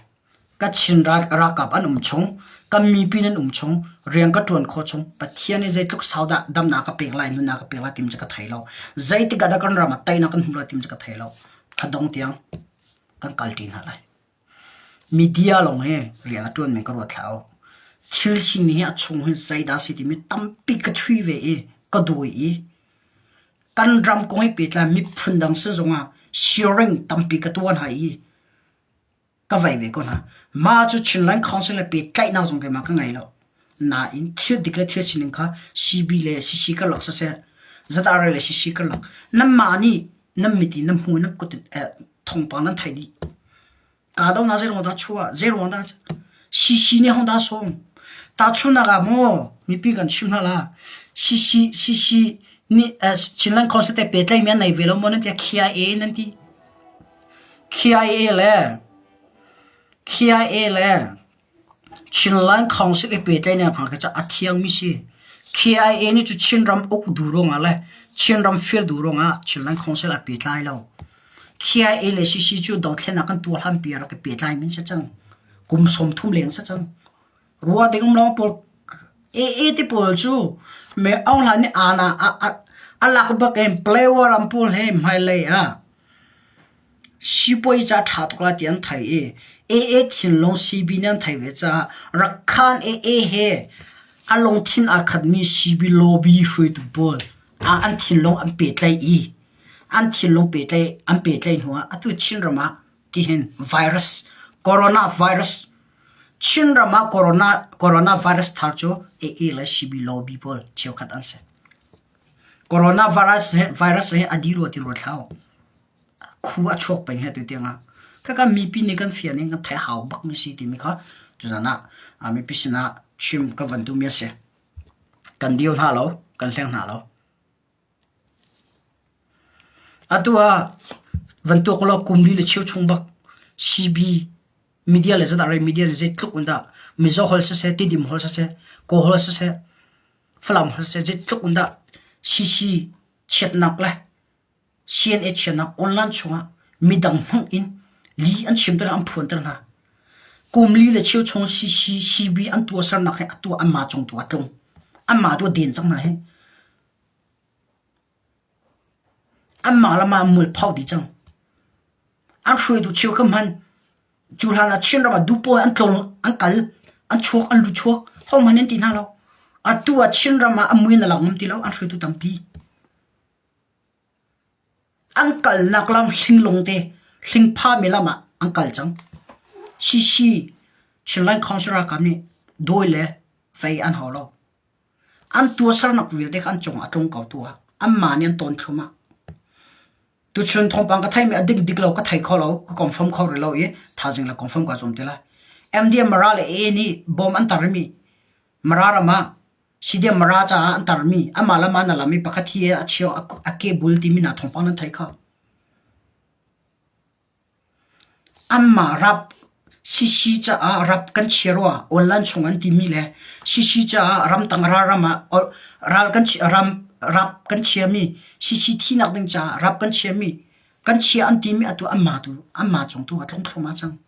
Ka Chin ralkap an um chung, kan mipi nan um chung, rian ka ṭuan khawh chung, Pathian nih zeitluk sau dah damnak ka pek lai, nunnak ka pek lai timi cu ka thei lo. Zeitik ah dah kan ram ah teinak kan hmuh lai timi cu ka thei lo. Thadong tiang kan kalṭi hna lai. Media lawng hi rian a ṭuan men ka ruat hlah u. Thil sining hi a chung hin zeidah a si timi tampi ka ṭhui ve i ka dawi i kan ram kong he pehtlai miphun dang sin zongah sharing tampi ka tuah hna i ka vei ve ko hna. Mah cu Chinland Council le pehtlaihnak zong keimah ka ngei lo. Nain thil dik le thil sining kha CB le CC karlak siseh, ZRA le CC karlak nanmah nih nan mit in nan hmu nan kut in thawngpang nan theih dih. Kaa do na zeiruang dah chuah, zeiruang dah CC nih hong dah sawm. Tahchunhnak ah maw mipi kan chim hna la CC CC nih Chinland Council te pehtlaihmi an nei ve lo maw nan ti KIA nan ti. KIA le KIA le Chinland Council i pehtlaihnak hna khi cu a thiangmi si. KIA nih cu Chinram uk duh ruangah le Chinram fir duh ruangah Chinland Council a pehtlai lo. KIA le CC cu dothlennak kan tuah hlanpi ah rak i pehtlai min si cang. Kum 30 leng si cang. Ruah ding um lo pawl AA ti pawl cu me Aung Hla nih aana a a lak bak in Player ram pawl he hmailei ah Sipuai ca ṭha tuk lai ti an thei i AA thinlung CB nih an theih ve caah Rakhan AA he a lungthin aa khatmi CB lobby hruaitu pawl an thinlung an pehtlaih i an thinlung pehtlaih an pehtlaih hnuah atu Chinram ah tihin virus corona virus Chinram ah corona corona virus thar cu AA le CB lobby pawl cheukhat an si. Corona virus he virus he a dih rua ti ruat hlah u. Khu a chuak peng he tu tiang ah. Khaka mipi nih kan fian in kan theih hau bak mi si timi kha tuzan ah mipi sinah chim ka van duhmi a si. Kan dio hna lo, kan hleng hna lo. Atu ah van tuak law kum li le cheu chung bak CB media le zat ah media le zeitluk in dah Mizo holh siseh, Tidim holh siseh, Kawl holh siseh, Falam holh siseh zeitluk in dah CC chiatnak le CNA chiatnak online chungah midang hmang in li an chimter an phuanter hna. Kum li le cheu chung CC CB an tuahsernak he atu anmah cung tu a tlung. Anmah tu a den cang hna hi. Anmah le mah an mualpho dih cang. An hruaitu cheukhat hmanh cu hlan ah Chinram ah duhpoah an tlawng, an kal, an chuak, an luchuak, hohmanh an ti hna lo. Atu ah Chinram ah a mui in a lang ngam ti lo, an hruaitu tampi. An kalnak lam hlinglung te, hlingphami lam ah an kal cang. CC Chinland Council ralkap nih dawi le fei an hau lo. An tuahsernak vialte kha an cungah a tlung ko tu ah anmah nih an tawn thluahmah. Tuchun thawngpang ka theimi a dik dik lo ka thei kho lo, ka confirm kho rih lo i thaizing le confirm kaa zuam te lai. MDM Mara le AA nih bom an tarmi Mara ram ah CDM Mara caah an tarmi amah le mah na lam i pakhat hi a chio a ke bul timi hna thawngpang nan thei kho. Anmah rap CC caah rap kan chia rua online chung an timi le CC caah ramtang ralram ah ral kan ram rap kan chiami CC thinak ding caah rap kan chiami kan chia an timi atu anmah tu anmah cung tu a tlung thluahmah cang.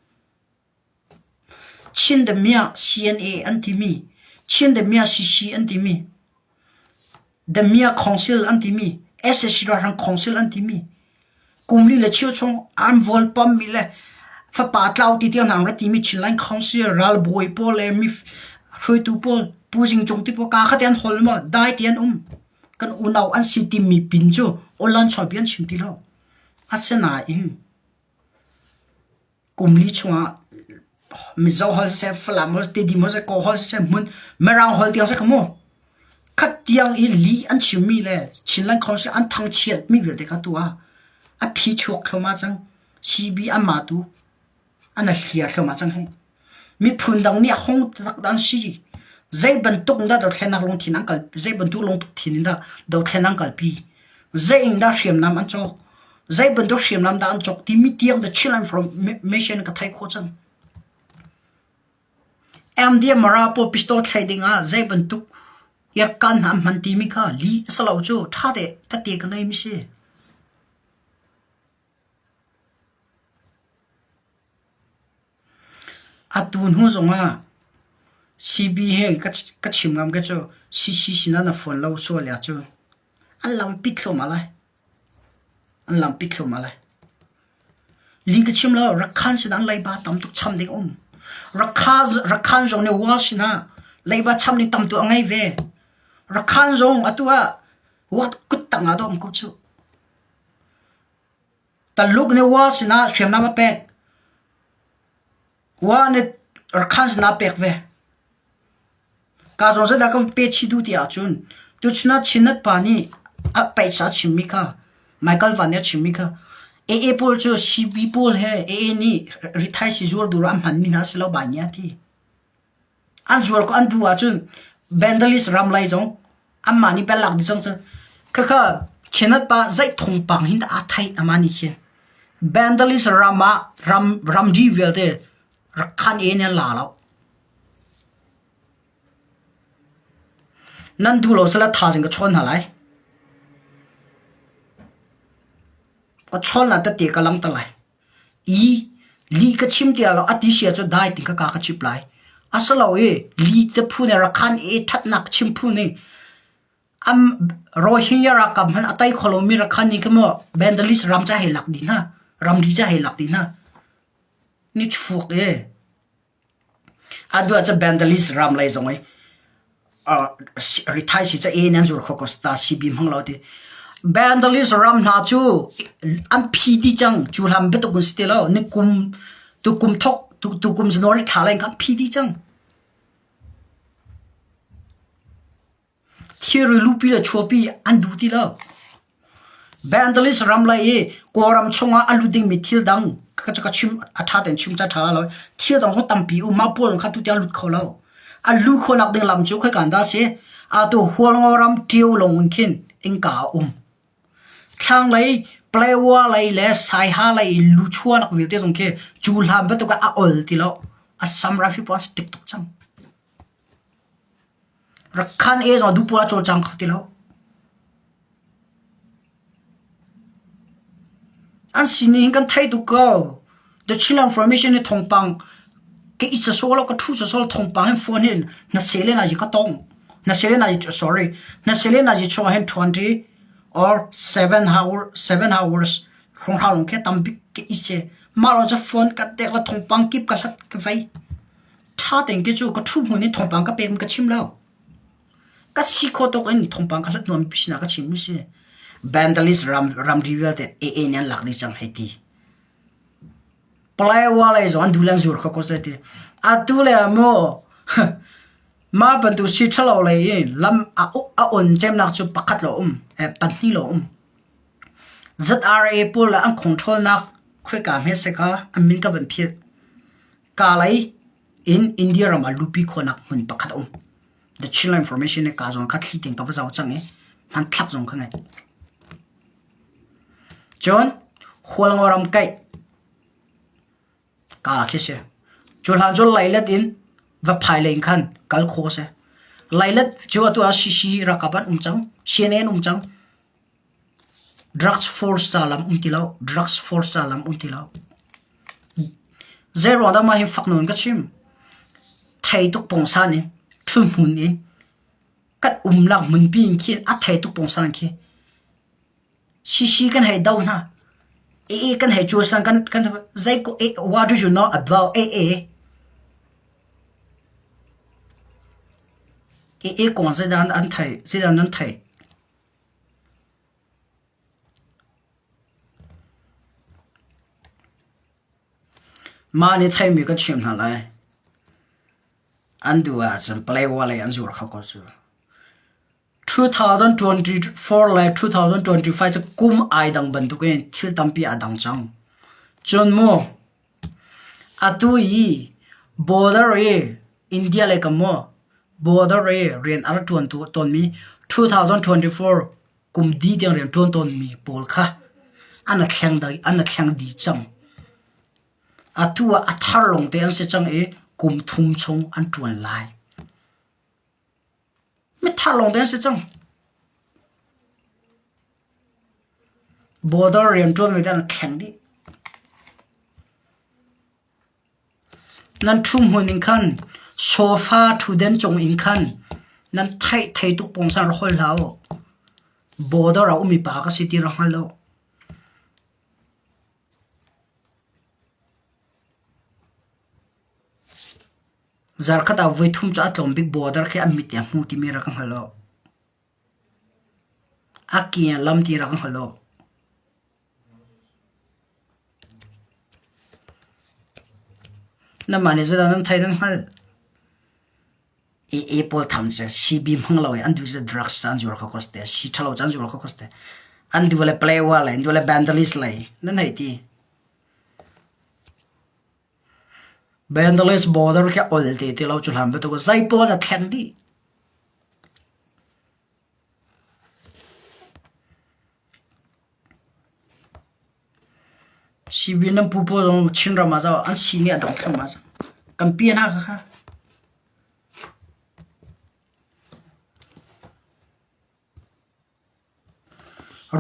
Chin Damiah CNA an timi Chin Damiah CC an timi Damiah Council an timi sac ralhrang Council an timi kum li le cheu chung an vawlpammi le fapa tlau ti tiang hna an ra timi Chinland Council ralbawi pawl le mi hruaitu pawl Pu Zing Cung ti pawl kaa khat an hol maw dai ti an um kan unau an si timi pin cu online chuahpi an chim ti lo asinain Kum li chungah Mizo holh siseh, Falam holh siseh, Tedim holh siseh, Kaw holh siseh, hmun Mirang holh tiang seh kha mu. Khat tiang i lih an chimmi le Chinland Council an thangchiatmi vialte kha tu ah a phi chuak thluahmah cang. CB anmah tu an a hliar thluahmah cang hih. Miphun dang nih a hong tak dah an si. Zei bantuk in dah dothlennak lungthin an kal zei bantuk lungthin in dah dothlen an kalpi. Zei in dah hriamnam an cawk. Zei bantuk hriamnam dah an cawk timi tiang the Chinland Formation ka theih khawh cang. MDM Mara pawl pistol thlai ding ah zei bantuk iakkan hna an hman timi kha li a si lo cu ṭha te tete ka ngei mi si. Atu hnu zongah CB he ka chim ngam ke cu CC sinah na phone lo sual ya cu an lampi thluahmah lai. An lampi thluahmah lai. Li ka chim lo Rakhan sinah an leiba tam tuk cham ding a um. Rakhan zong nih Wa sinah leiba cham ding tam tuk a ngei ve. Rakhan zong atu ah Wa kuttang ah dawh um ko cu. Taluk nih Wa sinah hriamnam a pek. Wa nih Rakhan sinah a pek ve. Ka zawn zeidah kan pe chih duh ti ahcun tuchun ah Chinnet pa nih a paisa a chimmi kha Michael Van nih a chimmi kha AA pawl cu CB pawl he AA nih rithaisi zuar duh ah an hmanmi hna a si lo ba nia a ti. An zuar ko an duh ahcun Bendalis ram lei zong anmah nih pelak dih cang cu. Khakha Chinat pa zeih thawngpang hin dah aa theih amah nih khin. Bendalis ram ah ram ramri vialte rak khan en an la lo. Nan duh lo sala thaizing ka chawn hna lai. Ka chawn la tete ka lang ta lai. I lih ka chim ti lo a ti sia cu dai ting ka ka ka chip lai. Asalo i li te phu ne rakhan e thatnak chim phu ni am Rohingya rakam han atai kholo mi rakhan ni kamo Bendalis ram cha hei lak di na ramri cha hei lak di na ni chufuk e Aduah cu Bendalis ram lei zong i rithai si ca e nan zur kho ko sta CB hmang lo ti. Bendalis ram hna cu an phi dih cang cu hlam biatuk in si ti lo ni kum tu kum thok tu kum January thla leng kha an phi dih cang. Thilri lupi le chuapi an duh ti lo. Bendalis ram lei i Kawlram chungah a lut dingmi thil dang ka ka chim a ṭha tein chim ca ṭha lai lo. Thil dang cu tampi um mah pawl kha tu tiang lut kho lo. A luh khawhnak ding lam cu khoika dah a si? Atu Hualngo ram Ṭio lawng in khin innka a um. Thlanglei Palawa lei le Saiha lei i luchuahnak vialte zong khi cu hlan bantuk ah a ol ti lo. Assam Rifle pawl an stick tuk cang. Rakhan e zong duh pawl a cawlcang kho ti lo. An sining kan thei tuk ko. The Chinland Formation hi thawngpang ka i sasawh lo ka thu sasawh lo thawngpang hin phone hin na sele na ji ka tong. Na sele na ji sorry. Na sele na ji chung ah hin 20. or 7 hour 7 hours hrawnghrang lawng khi tambik ka i ce. Mah lo cu phone ka tek le thawngpang kip ka hlat ka vei. Ṭha tein khi cu ka ṭhu hmun in thawngpang ka pek ka chim lo. Ka si khawh tawk in thawngpang ka hlat nuam mi sinah ka chim mi si. Bandalist ram ramri vialte AA nih an lak dih cang hei ti. Palaiwa lei zong an duh le an zur kho ko zei ti. Atu le ah maw mah bantuk si ṭhalo lei i lam a on cemnak cu pakhat lo um, pahnih lo um. ZRA pawl le an control-nak khoika hme seh kha an min ka van philh. Kalay in India ram ah lupi khawhnak hmun pakhat a um. The Chinland Information nih ka zawn kha thli tein ka va zoh cang i hmanthlak zong ka ngei. Cun Hualngo ram kaih ka khi si. Cu hlan cu Lailet in Vaphai lei in khan kal khawh a si. Lailet cu atu ah CC ralkap an um cang, CNA an um cang. Drugs force ca lam um ti lo, drugs force ca lam um ti lo. Zei ruang dah mah hi fak nawn ka chim? Thei tuk pongsan in, ṭhu hmun in, kan umnak hmunpi in khin a thei tuk pongsan khi. CC kan hei do hna. AA kan hei cuasan kan kan zei ko what do you know about AA? AA kong zeidah an thei, zeidah nan thei? Mah nih theimi ka chimh hna lai. An duh ahcun Palawa lei an zuar kho ko cu. 2024 le 2025 cu kum ai dang bantukin thil tampi aa dang cang. Cun mu, atu i border i India lei kam maw border i rian a rak ṭuan tawnmi 2024 kum dih tiang rian ṭuan tawnmi pawl kha an a thleng dih cang. Atu ah a thar lawngte an si cang i kum thum chung an ṭuan lai. Mithar lawngte an si cang. Border rianṭuan ve an thleng dih. Nan ṭhu hmun in khan sofa ṭhutden cung in khan nan theih thei tuk pawngsan rak hol hlah u. Border ah ummi pa ka si ti rak hngal u. Zarkhat ah voithum cu a tlawm bik border khi an mit i a hmu timi rak ka hngal lo. A ke a lam ti rak ka hngal lo. Nanmah nih zeidah nan theih nan hngalh? AA pawl tham cu CB hmang lo i an duh cu drugs an zuar kho ko te, si ṭhalo cu an zuar kho ko te. An duh le playwa lei, an duh le bandalist lei, nan hei ti. Bandalist border khi ol te ti lo cu hlan bantuk zei pawl a thleng dih. CB nan pu pawl zong Chinram ah zoh an si nih a dong thluahmah cang. Kan pi hna kha.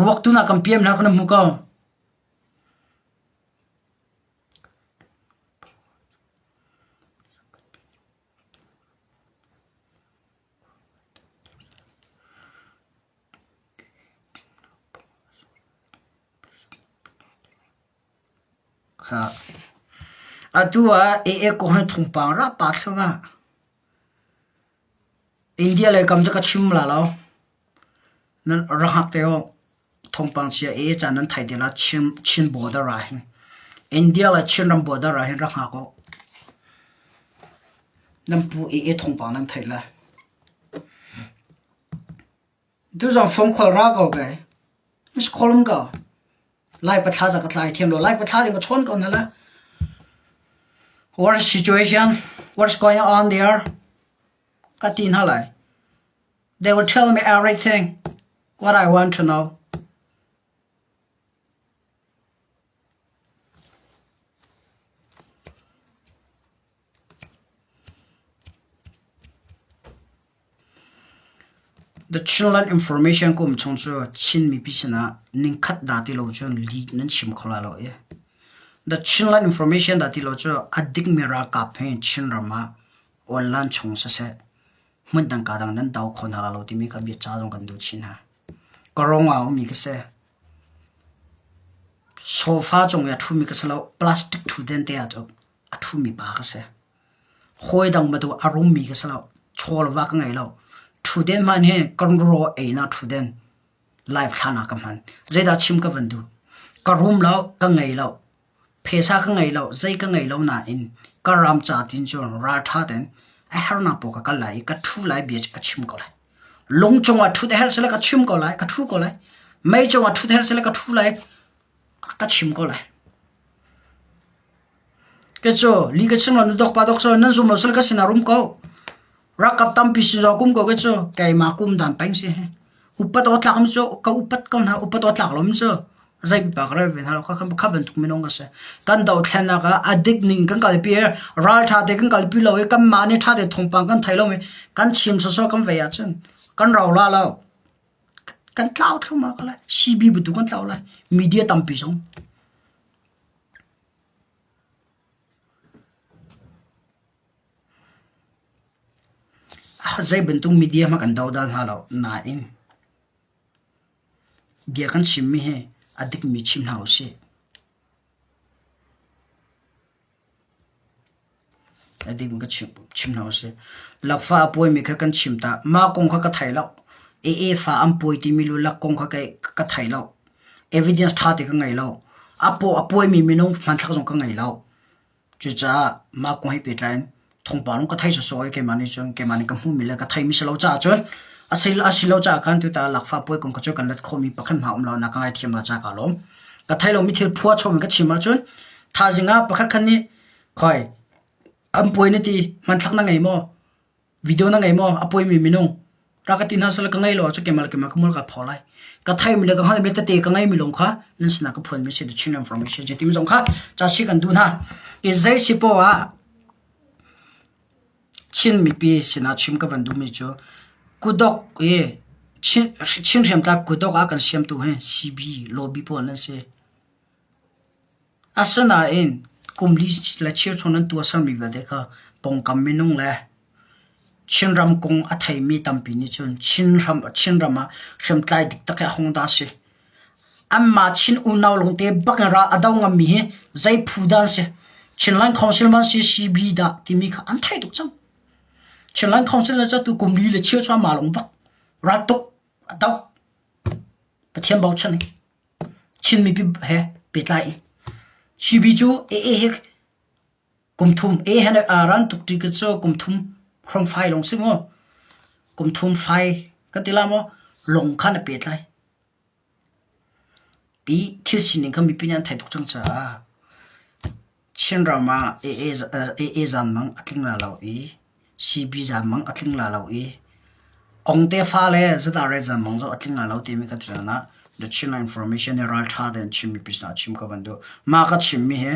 Ruak tu na kan piam hna kha na hmu ko. Atu ah AA kong hi thawngpang ra pa thluahmah. India lei kam cu ka chim la lo. Nan rak hngak te u. Thawngpang chia AA ca nan thai te la Chin border ah hin. India le Chinram border ah hin rak hngak u. Nan pu AA thawngpang nan theih lai. Tu zong phone call ra ko kai. Miss call um ko. Lai pathla za ka tlai thiam lo. Lai pathla ding ka chawn ko na la. What is situation? What's going on there? Ka ti hna lai. They will tell me everything what I want to know. The Chinland Information kum chung cu Chin mipi sinah ningkhat dah ti lo cun lih nan chim kho lai lo i The Chinland Information dah ti lo cu a dikmi ralkap he Chinram ah online chung siseh hmun dang ka dang nan do kho hna lai lo timi kha biaca zong kan duh chin hna. Ka rong ah a ummi ka si. Sofa cung i a ṭhumi ka si lo. Plastic ṭhutden te ah cun a ṭhumi pa ka si. Hawidang bantuk a rummi ka si lo. Chaw le va ka ngei lo. Ṭhutden hmanh hi kan raw einak ṭhutden live thlan ah ka hman. Zeidah chim ka van duh? Ka rum lo, ka ngei lo. Phaisa ka ngei lo, zei ka ngei lo nain ka ram ca tin cun ralṭha tein a hernak paoh ka kal lai i ka ṭhu lai bia cu ka chim ko lai. Lung cungah ṭhut a herh sile ka chim ko lai, ka ṭhu ko lai. Mei cungah ṭhut a herh sile ka ṭhu lai, ka chim ko lai. Ke cu li ka chim lo nu dok pa dok so nan zum lo sile ka sinah rum ko. Rakap tampi si zo kum ko ke cu keimah kum dan peng si hi. Upat aw tlak mi cu ka upat ko hna upat aw tlak lo mi cu zei pipa ka rel ve hna lo kha kha bantuk minung ka si. Kan dothlennak ah a dik ning kan kalpi i ralṭha te kan kalpi lo i kanmah nih ṭha te thawngpang kan thei lo mi kan chim sawsawh kan vei ahcun kan rau la lo. Kan tlau thluahmah ko lai. CB bantuk kan tlau lai. Media tampi zong. Zei bantuk media hmanh kan dodal hna lo nain bia kan chimmi hi a dikmi chim hna usih. A dikmi ka chim hna usih. Lakfa a pawimi kha kan chim ta. Mah kong kha ka thei lo. AA fa an pawi timi lu lak kong kha ka thei lo. Evidence ṭha te ka ngei lo. A paw a pawimi minung hmanthlak zong ka ngei lo. Cucaah mah kong he pehtlai in thawngpang ka thei sawsawh i keimah nih cun keimah nih ka hmuhmi le ka theimi si lo caah cun a si a si lo caah khan tutan lakfa puai kong kha cu kan let khawhmi pakhat hna um lo na ka ngaithiam lo caah kaa lawm. Ka thei lomi thil phua chom in ka chim ahcun thaizing ah pakhat khat nih khoi an puai na ti hmanthlak na ngei maw? Video na ngei maw? A puaimi minung ra ka ti hna sal ka ngei lo ahcun keimah le keimah ka mul ka pho lai. Ka theimi le ka hngalhmi tete ka ngeimi lawng kha nan sinah ka phuanmi si the Chin information je timi zong kha ca si kan duh hna. I zei si poah ah Chin mipi sinah chim ka van duhmi cu kudok i Chin Chin hriamtlai kudok ah kan siamtu hi CB lobby pawl nan si. Asinain kum li le cheu chung nan tuahsermi vialte kha pawngkam minung le Chinram kong a theimi tampi nih cun Chinram ah hriamtlai diktak hi a hung dah a si. Anmah Chin unau lawngte bak in ral a do ngammi hi zei phu dah an si? Chinland Council man si CB dah timi kha an theih tuk cang. Chinland Council le cu tu kum li le cheu cu amah lawng bak ral tuk a doh. Pathian bochan in. Chin mipi he pehtlai in CB cu AA he kum thum A he ran tuk ṭi cu kum thum hrawng fai lawng si maw? Kum thum fai kan ti la maw? Lawng khan a pehtlai. Pi thil sining kha mipi nih an theih tuk cang caah Chinram ah AA zaanmang a tling la lo i CB zaanmang a tling la lo i Ong tefa le ZRA zaanmang zong a tling la lo timi kan tutan ah The Chinland Information nih ralṭha tein Chin mipi sinah chim ka van duh. Mah ka chimmi hi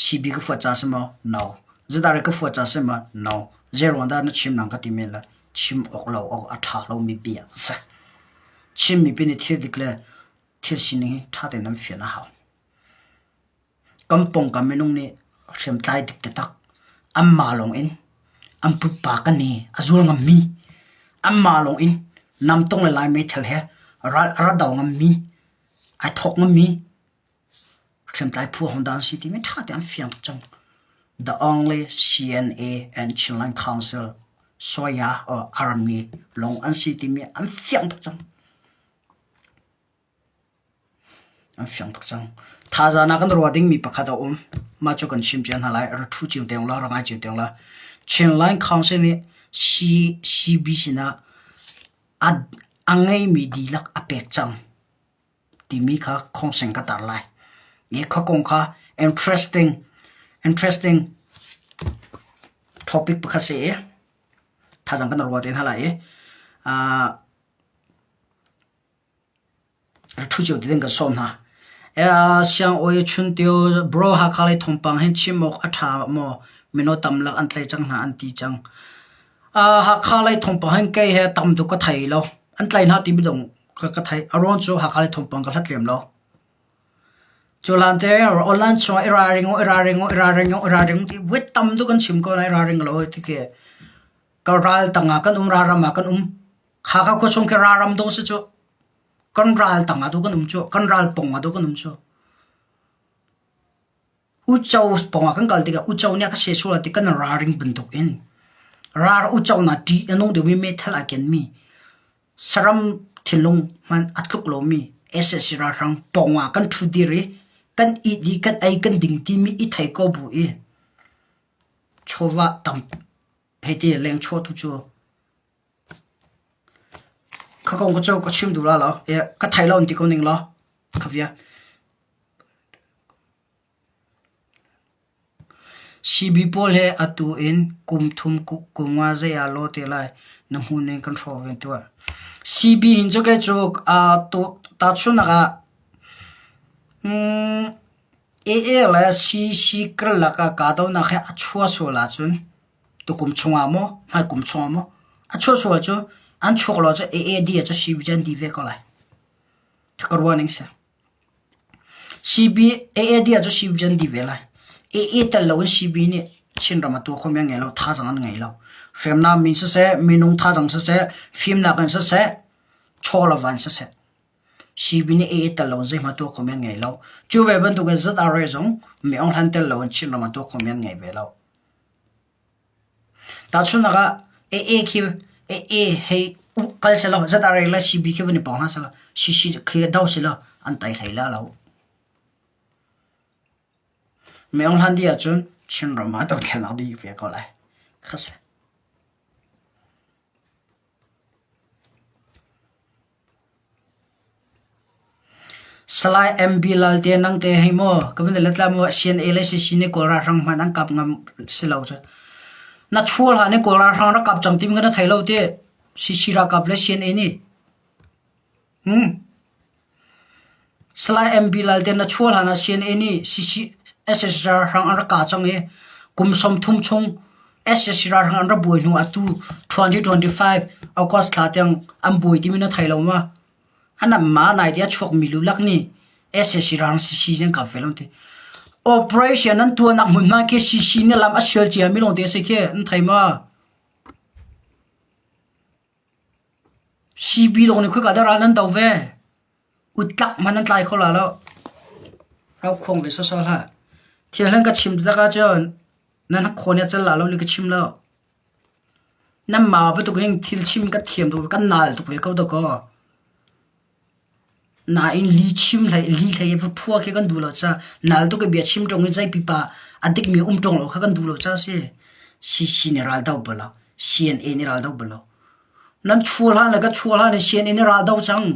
CB ka fuat ca si maw? No. ZRA ka fuat ca si maw? No. Zeiruang dah na chim nang ka ti men lai. Chim awk lo awk a ṭha lomi bia a si. Chin mipi nih thil dik le thil sining hi ṭha tein nan fian a hau. Kan pawngkam minung nih hriamtlai dik taktak anmah lawng in an pupa kan i a zual ngammi, anmah lawng in namtong le lai meithal he ral a ra do ngammi, ai thawk ngammi hriamtlai phu ahodah an si timi ṭha tein an fiang tuk cang. The only CNA and Chinland Council Soya or Army lawng an si timi an fiang tuk cang. An fiang tuk cang. Thazaang ah kan ruah dingmi pakhat a um. Mah cu kan chim cia hna lai. Ra ṭhu cio te ulaw, ra ngai cio te ulaw. Chinland Council nih CB sinah a, a ngeimi dihlak a pek cang timi kha khawngseng ka tar lai. Hi kha kong kha interesting, interesting topic pakhat si i thazaang kan ruah te hna lai i uh, Ṭhu cio ding kan sawm hna. Siang-awi chuntio bro Hakha lei thawngpang hin chim awk a ṭha maw? Mino tamlak an tlaih cang hna an ti cang. Hakha lei thawngpang hin kei he tam tuk ka thei lo. An tlaih hna timi dong ka theih. A ruang cu Hakha lei thawngpang ka hlat lem lo. Cu hlan te online chungah i ralring u, i ralring u, i ralring u, i ralring u ti voi tam tuk kan chim ko nain i ralring lo ti khi ka ral tangah kan um, ralram ah kan um. Hakha khua chung khi ralram dawh si cu. Kan ral tangah tu kan um cu. Kan ral pongah tu kan um cu. Uco pongah kan kal tikah uco nih a ka seh sual ti kan ralring bantuk in ral uco na ṭih a nung deuhmi meithal aa kenmi saram thinlung hmanh a tluk lomi sac ralhrang pongah kan ṭhu dir i kan it i kan ei kan ding timi i thei ko bu i chawva tam hei ti lengchuah tu cu Kha kong ka cu ka chim duh la lo. Ka thei lo an ti ko ning law. Kha via. CB pawl he atu in kum thum kum nga zei ah law te lai na hmu ning kan hrawk ven tuah. CB hin cu kei cu tahchunhnak ah AA le CC karlak ah kahdohnak hi a chuah sual ahcun tukum chungah maw hmaikum chungah maw a chuah sual cu an chuak lo cu AAD cu CB cu an di ve ko lai. Ka ruah ning si. CB AAD cu CB cu an di ve lai. AA tel loin CB nih Chinram a tuah khomi an ngei lo, thazaang an ngei lo. Hriamnam min siseh, minung thazaang siseh, fimnak in siseh, chaw le van siseh. CB nih AA tel loin zeihmanh tuah khomi an ngei lo. Cu ve bantukin ZRA zong Mi Aung Hlaing tel loin Chinram a tuah khomi an ngei ve lo. Tahchunhnak ah AA khi AA hei kal selaw ZRA le CB khi van i pawng hna selaw CC khi do selaw an tai hlei la lo. Mi Aung Hlaing dih ahcun Chinram ah dothlennak dih ve ko lai. Kha si. Salai MB Lalte nang te hei maw ka vun let la maw CNA le CC nih Kawl ralhrang hmanh an kap ngam si lo cu. Na chual ha nih Kawl ralhrang rak kap cang tim ka na thei lo ti CC ralkap le CNA nih. Hmm. Salai MB Lalte na chual ha na CNA nih CC SS ralhrang an rak ka cang i kum 30 chung SSC ralhrang an rak buai hnu atu 2025 August thla tiang an buai timi na thei lo ma? An ma nai ti a chuakmi lulak nih SSC ralhrang CC an kap ve lo ti. Operation an tuahnak hmunhma khi CC nih lam a sial cia mi lawng te a si khi an thei ma? CB lawng nih khoi ka dah ral nan do ve? Utlak hmanh an tlai kho la lo. Rau khuang ve sawsawh hlah. Thil hlan ka chim tak ahcun nan khawn i a cal la lo li ka chim lo. Nan mah bantuk hin thil chim ka thiam tuk kan nal tuk ve ko dakaw. Nain li chim hlei li hlei va phua khi kan duh lo ca nal tuk i bia chim ṭung i zei pipa a dikmi um ṭung lo kha kan duh lo ca si. CC nih ral do bal lo. CNA nih ral do bal lo. Nan chual hlan le ka chual hlan i CNA nih ral do cang.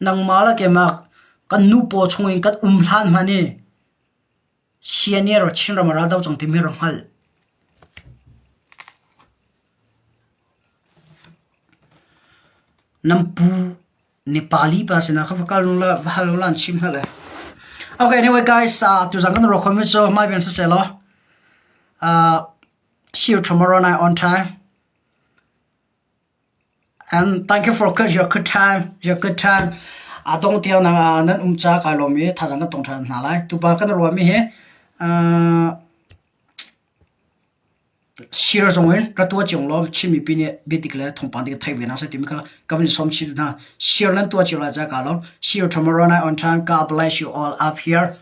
Nangmah le keimah kan nu paw chungin kan um hlan hmanh i CNA ro Chinram ah ral do cang timi rak hngalh. Nan pu Nepali pa sinah kha va kal la va hal la an chim hna le. Okay, anyway guys, tuzan kan ro khomi cu mai ben siseh law. See you tomorrow night on time. And thank you for your good time, your good time. A dong tiang na nan um ca kai lawm i thazang kan tong ṭhan hna lai. Tupa kan ruahmi hi Sir zong in ra tuah cio law Chin mipi nih biadik le thawngpang dik thei ve hna seh timi kha ka van sawm chin hna. Share nan tuah cio lai ca ka lawm. See you tomorrow night on time. God bless you all up here.